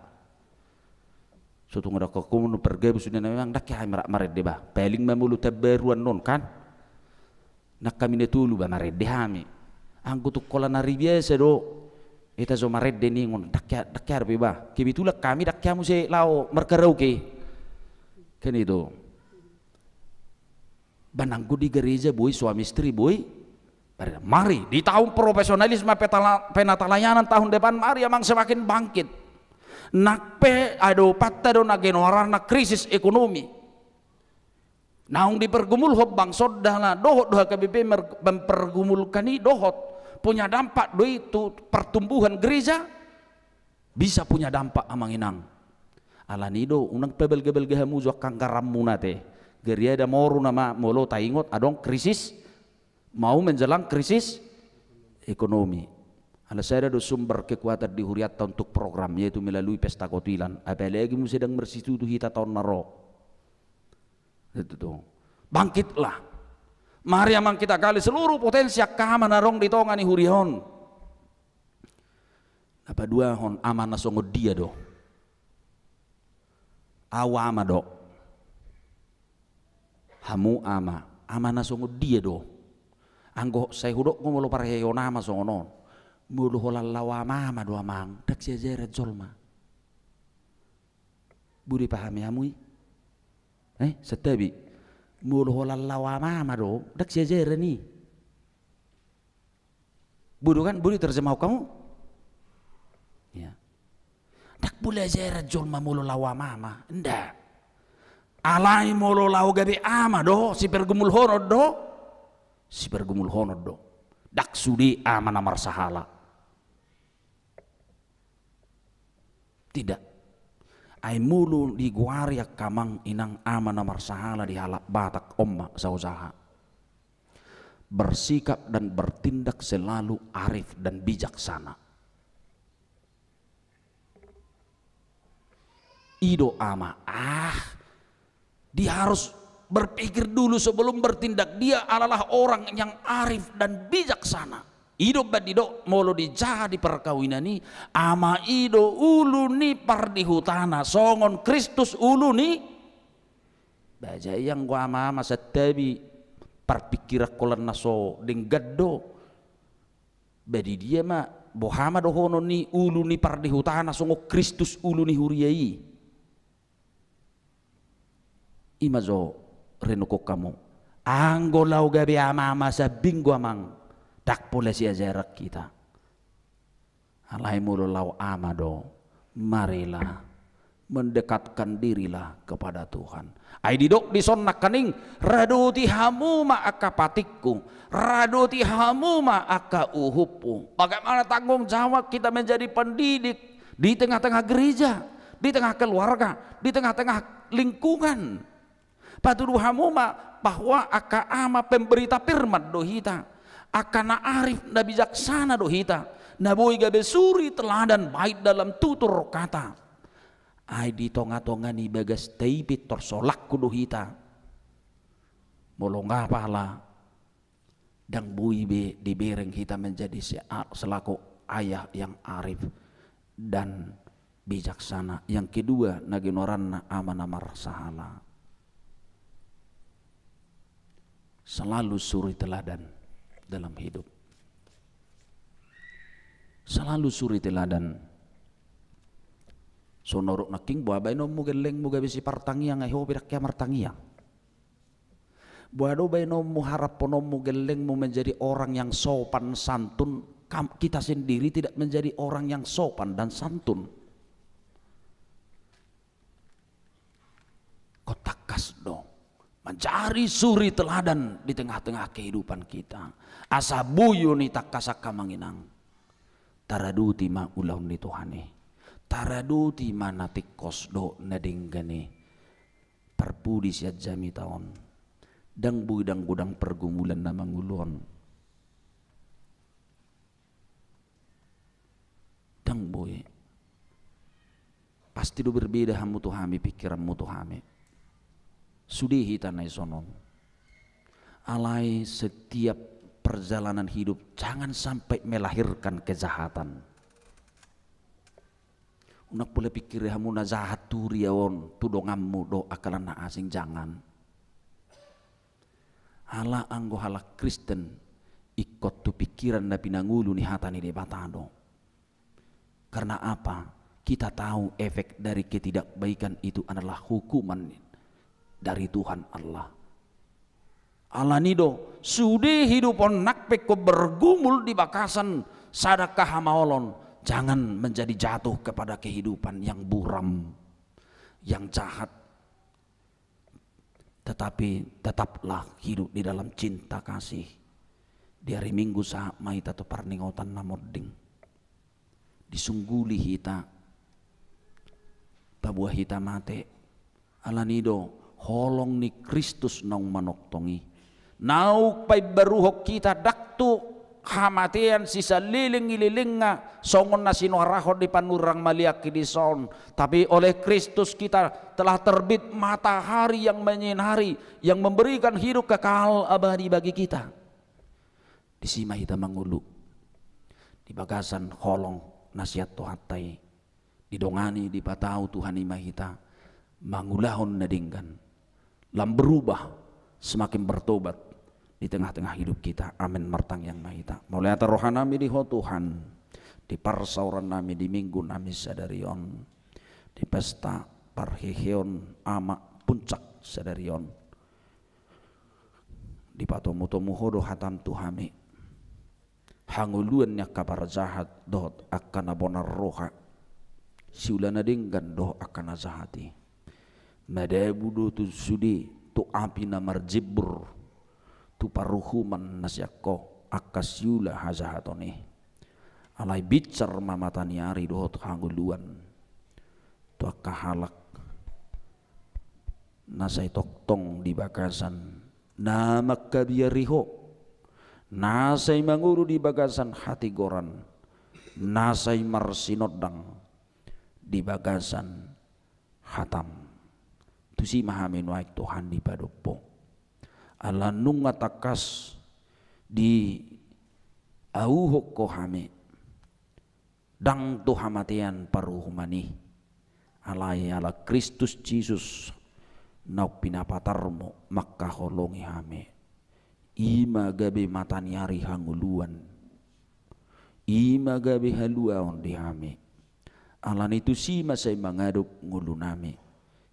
So tung adong ho komun pargabus na memang ndang hea hami rak marende ba. Paling ma molo tambaru annon kan. Nang hami na tolu ba marende hami. Anggo tung holan ari biasa do. Hita so marende ningon ndang hea, ndang hea dope ba. Kebetulan hami ndang hea muse laho markaraoke. Kan itu. Ba nanggo di gereja boi suami istri boi. Mari di tahun profesionalisme petala-, penatalayanan tahun depan, mari amang semakin bangkit. Nang pe adopanta do na genoarna krisis ekonomi. Naung dipergumulhon bang sonda na dohot do H K B P mer-, mempergumulkan i dohot. Punya dampak do i tu pertumbuhan gereja. Bisa punya dampak amang inang. Alani do, unang pe belga-belga hamu jo angka anggaranmuna te. Gariada moru nama molo taingot adong krisis, mau menjelang krisis ekonomi. Ala sada do sumber kekuatan di hurianta untuk program, yaitu melalui pesta kotilan. Apalagi muse dang marsitutu hita taon na ro. Itu tuh. Bangkitlah. Mari amang kita gali seluruh potensi angka ama na adong di tonga ni huria on. Na paduahon, ama na songon dia do? Au ama do. Hamu ama, ama na songon dia do? Anggo sai hudok do molo parheon ama songon on. Molo holan laho ama-ama do amang, dang siajaran jolma. Boi dipahami hamu i? Eh, santabi. Molo holan laho ama-ama do, dang siajaran i. Boi do kan, boi diterjemahon hamu? Ya. Dang pola siajaran jolma molo laho ama-ama, nda. Alai molo laho gabe ama do, sipergumulhonon do, sipergumulhonon do. Dang sude ama na marsahala. Tidak. Ai molo digoari angka amang inang ama na marsahala di halak Batak on ma saosaha. Bersikap dan bertindak selalu arif dan bijaksana. I do ama, ah, dia harus berpikir dulu sebelum bertindak. Dia adalah orang yang arif dan bijaksana. I do umbahen didok molo dijaha di parkawinan i, ama i do ulu ni pardihutana, songon Kristus ulu ni. Ba jadi anggo ama-ama santabi parpikiran holan na so denggan do. Ba di dia ma, boha ma dohonon ni ulu ni pardihutana songon Kristus ulu ni huria i? I ma jo renungkon hamu. Anggo laho gabe ama-ama sambing do amang, dang pola siajaran hita. Alai molo laho ama do, marilah mendekatkan dirilah kepada Tuhan. Ai didok dison nangkaning, radoti hamu ma angka patikku, radoti hamu ma angka uhumku. Bagaimana tanggung jawab kita menjadi pendidik di tengah-tengah gereja, di tengah keluarga, di tengah-tengah lingkungan. Patudu hamu ma bahwa angka ama pemberita firman do hita, angka na arif na bijaksana do hita, na boi gabe suri teladan baik dalam tutur kata. Ai di tonga-tonga ni bagasta i pintor solangku do hita. Molo nga pala, dang boi be dibereng hita menjadi se-, a-, selaku ayah yang arif dan bijaksana. Yang kedua, na genoaranna ama na marsahala. Selalu suri teladan dalam hidup. Selalu suri teladan. Songon na hudok nangkin, boha baenonmu gellengmu gabe sipartangiang, ai ho pe dang hea martangiang. Boha do baenonmu, harapononmu gellengmu menjadi orang yang sopan santun, kam-, kita sendiri tidak menjadi orang yang sopan dan santun. Ingkon tangkas do manjadi suri teladan di tengah-tengah kehidupan kita. Asa boi on i tangkas angka amang inang. Taradoti ma ulaon ni Tuhan i. Taradoti ma na tingkos dohot na denggan i. Parpudi sian jamita on. Dang boi dang godang pergumulan na mangolu on. Dang boi. Pasti do berbeda hamu tu hami, pikiranmu tu hami. Sude hita na i sonon. Alai setiap perjalanan hidup jangan sampai melahirkan kejahatan. Unang pola pikiri hamu na jahat tu huria on, tu donganmu dohot angka na asing, jangan. Ala anggo halak Kristen, ingkon tu pikiran na pinangolu ni hata ni Debata do. Karena apa? Kita tahu efek dari ketidakbaikan itu adalah hukuman dari Tuhan Allah. Alani do, sude hidup on nang pe ingkon bergumul di bagasan sada angka hamaolon, jangan menjadi jatuh kepada kehidupan yang buram, yang jahat. Tetapi tetaplah hidup di dalam cinta kasih. Di ari Minggu sahat ma hita tu parningotan na monding. Disungguli hita, paboa hita mate. Alani do, holong ni Kristus naung manongtong i, naung paimbaruhon hita ndang tu hamatean sisaleleng ni lelengna, songon na sinuarahon ni panurirang maliangki dison, tapi oleh Kristus kita telah terbit matahari yang menyinari, yang memberikan hidup kekal abadi bagi kita. Disi ma hita mangolu di bagasan holong na sian Tuhanta i. Didongani, dipatau Tuhan i ma hita mangulahon na denggan, lam berubah, semakin bertobat di tengah-tengah hidup kita. Amin. Martangiang ma hita. Mauliate rohanami di Ho Tuhan, di parsaorannami di Minggu nami sadari on, di pesta parheheon Ama Puncak sadari on. Dipatomu-tomu Ho do hataM tu hami. Hangoluan ni angka parjahat dohot angka na bonar roha, siula na denggan dohot angka na jahat i, madabu do tu sude, tu api na marjimbur, tu paruhuman na sian Ho angka siula hajahaton i. Alai binsar ma mata ni ari dohot hangoluan tu angka halak na sai tongtong di bagasan na mangkabiari Ho, na sai mangolu di bagasan hatigoran, na sai marsinondang di bagasan hataM. Tusi ma hami nuaeng Tuhan dipadomu, ala nunga tangkas diauhon Ho hami, ndang tu hamatean paruhuman i, alai ala Kristus Jesus naung pinapatarMu mangkaholongi hami. I ma gabe mata ni ari hangoluan, i ma gabe haluaon di hami. Alani tusi ma sai mangadop ngolunami,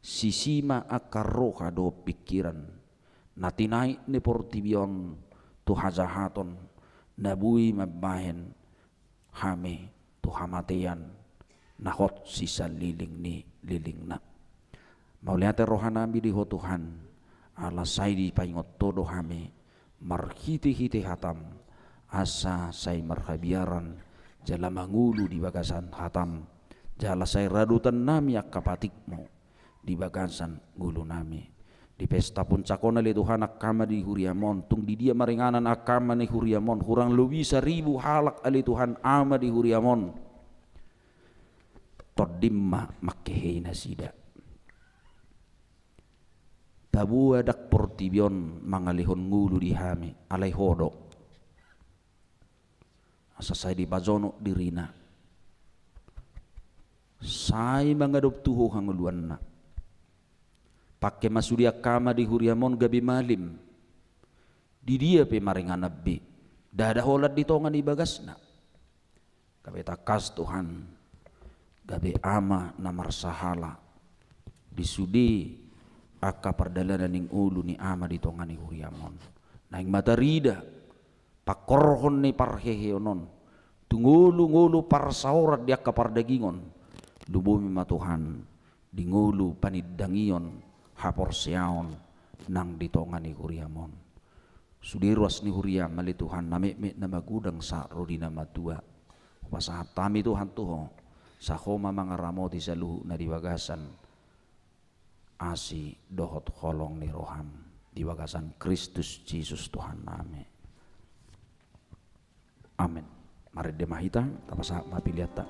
sisi ma angka roha dohot pingkiran na tinaik ni portibi on tu hajahaton na boi mambahen hami tu hamatean na hot sisaleleng ni lelengna. Mauliate rohanami di Ho Tuhan, ala sai dipaingot Ho do hami marhite-hite hataM, asa sai marhabiaran jala mangolu di bagasan hataM, jala sai radotannami angka patikMu di bagasan ngolunami. Di pesta puncak on ale Tuhan, angka ama di huriaM on, tung di dia maringanan angka ama ni huriaM on, hurang lobi saribu halak ale Tuhan ama di huriaM on. TondiM ma mangkehei nasida. Paboa ndang portibi on mangalehon ngolu di hami, alai Ho do. Asa sai dipajonok dirina, sai mangadop tu Ho hangoluanna. Pangke ma sude angka ama di huriaM on gabe malim, di dia pe maringanan be, ndada holan di tonga ni bagasna. Gabe tangkas Tuhan, gabe ama na marsahala di sude angka pardalanan ni ngolu ni ama di tonga ni huriaM on. Naeng ma tarida pangkorhon ni parheheon on tu ngolu-ngolu parsaoran di angka pardagingon. Lumobi ma Tuhan di ngolu panindangion haporseaon nang di tonga ni huriaM on. Sude ruas ni huriaM ale Tuhan, na metmet na magodang sahat ro di na matua, hupasahat hami Tuhan tu Ho, sai Ho ma mangaramoti saluhutna di bagasan asi dohot holong ni rohaM, di bagasan Kristus Jesus Tuhannami. Amen. Marende ma hita, tapasahat ma peleanta.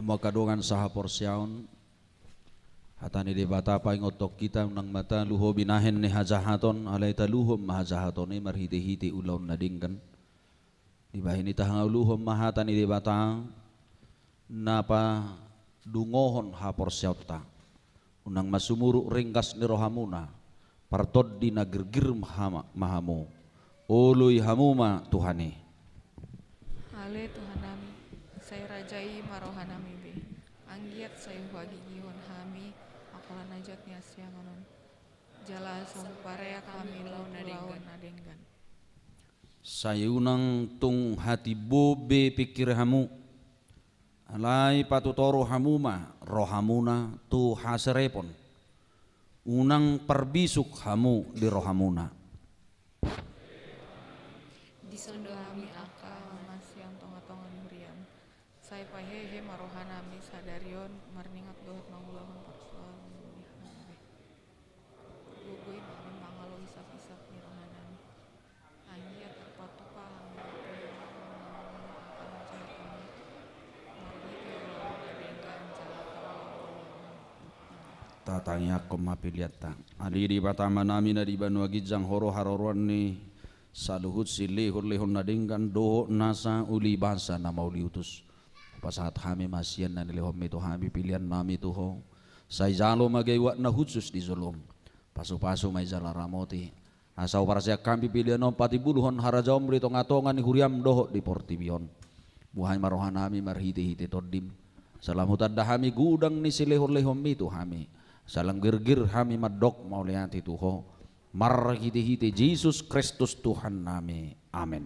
Angka dongan sahaporseaon, hata ni Debata paingothon hita, unang ma talu ho binahen ni hajahaton, alai taluhon ma hajahaton i marhitehite ulaon na denggan. Dibahen i tahangaluhon ma hata ni Debata na padungohon haporseaonta. Unang ma sumuruk ringgas ni rohamuna, partondi na girgir ma hama-, ma hamu. Oloi hamu ma Tuhan i. Ale Tuhan nami, sai raja i ma roha nami be. Anggiat sai huhagigihon hami angka na jot ni hasiangan on. Jala sai hupareak hami tu ulaon na denggan. Sai unang tung hatimbo be pingkir hamu. Alai patutoru hamu ma rohamuna tu haserepon. Unang parbisuk hamu di rohamuna. Dison do hami angka na sian tongatonga ni huriam. Sai pahehe ma roha nami sadari on marningot dohot mangulahon parsoalan ni hami be. Gogoi ma hami mangalo hisaphisap ni roha nami. Anggiat tarpatupa hami. Tatangiangkon ma peleanta. Ale Debata Ama nami na di banua ginjang, Ho do haroroan ni saluhut silehonlehon na denggan dohot nasa ulibasa na mauliutus. Pasahat hami ma sian na nilehonmi tu hami pelean nami tu Ho. Sai jalo ma gabe uap na hushus di jolom. Pasupasu ma i jala ramoti. Asa huparsiak hami pelean on patimbulhon harajaonmu di tongatonga ni huriam dohot di portibi on. Buhai ma roha nami marhitehite tondim. Asa lam hutanda hami godang ni silehonlehonmi tu hami. Asa lam girgir hami mandok mauliate tu Ho. Marhitehite Jesus Kristus Tuhan nami. Amen.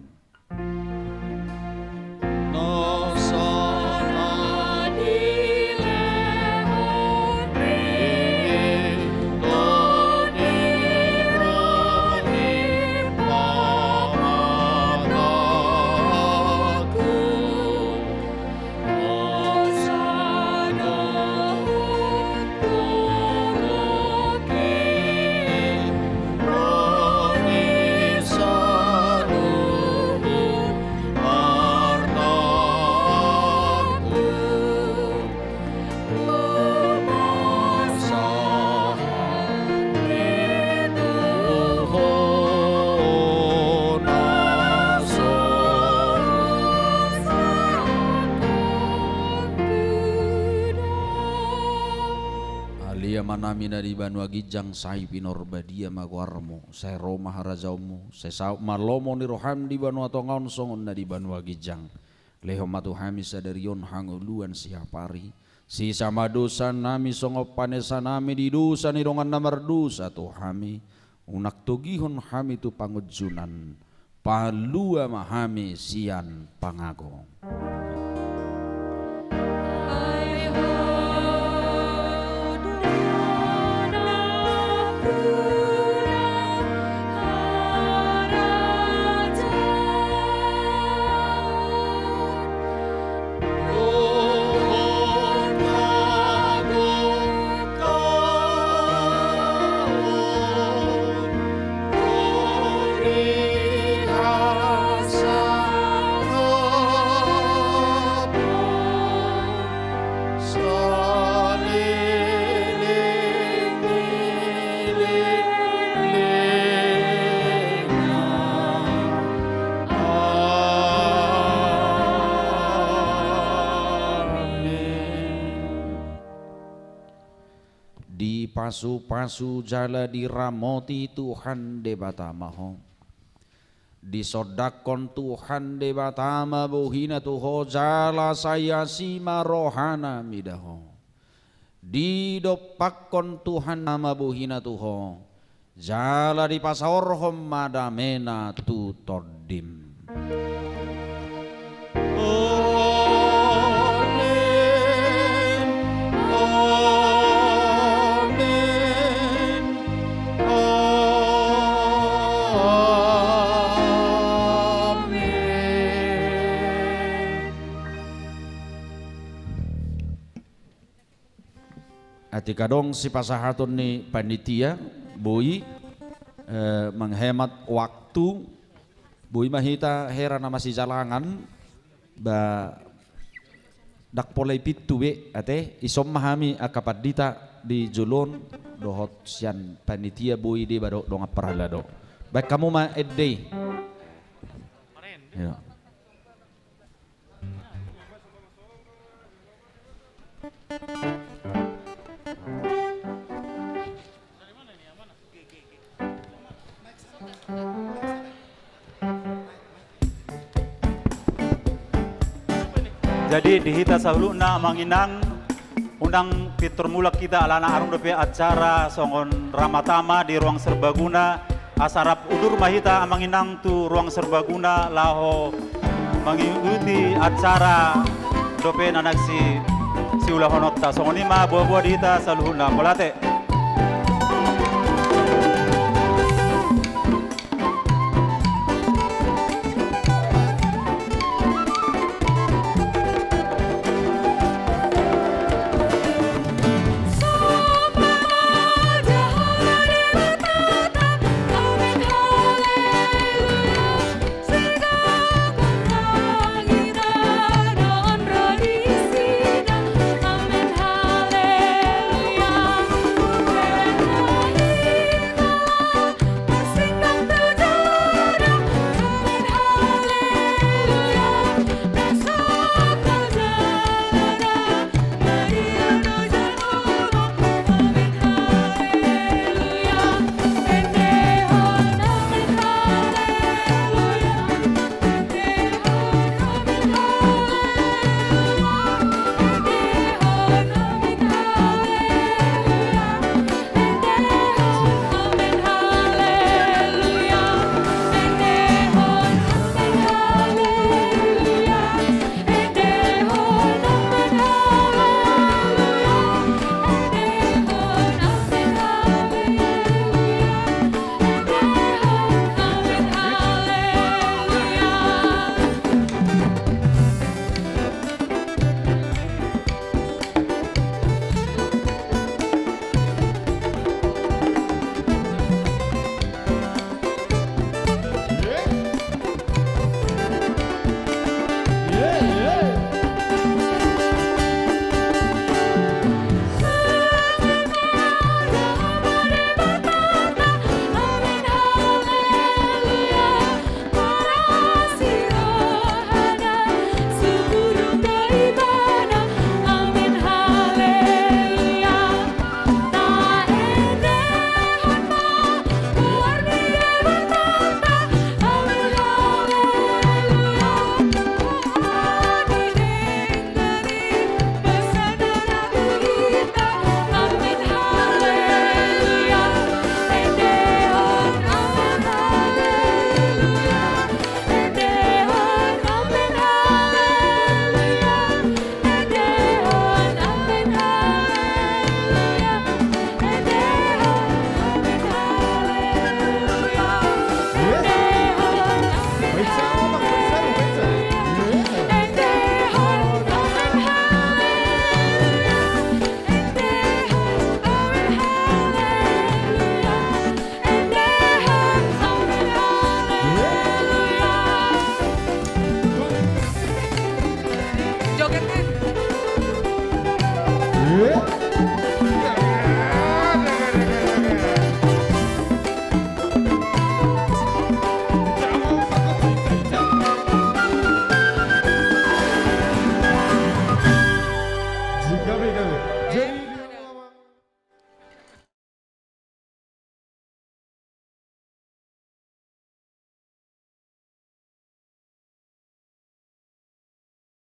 Ale Amanami na di banua ginjang, sai pinarbadia ma goarmu, sai ro ma harajaonmu, sai saut ma lomo ni roham di banua tonga on songon na di banua ginjang. Lehon ma tu hami sadari on hangoluan siapari. Sesa ma dosa nami songon panesa nami di dosa ni dongan na mardosa tu hami. Unang togihon hami tu pangunjunan. Palua ma hami sian pangago. Amen. Dipasupasu jala diramoti Tuhan Debata ma ho. Disondangkon Tuhan Debata ma bohina tu ho, jala sai asi ma rohana mida ho. Didompakkon Tuhan ma bohina tu ho, jala dipasaorhon ma damena tu tondim. Amen. Amen. Amen. Atik adong sipasahaton ni panitia, boi, eh, menghemat waktu, boi ma hita hera na masijalangan, ba, ndang pola i pintu be, ate, dison ma hami angka pandita di jolo on, dohot sian panitia boi deba dohot dongan parhalado. Baen hamu ma ende i. Iya. Jadi di hita saluhutna amang inang, unang pintor mulak hita alana adong dope acara songon ramatama di ruang serbaguna, asa rap udur ma hita amang inang tu ruang serbaguna laho mangikuti acara dope na naeng si, siulahononta. Songon i ma boa-boa di hita saluhutna. Mauliate.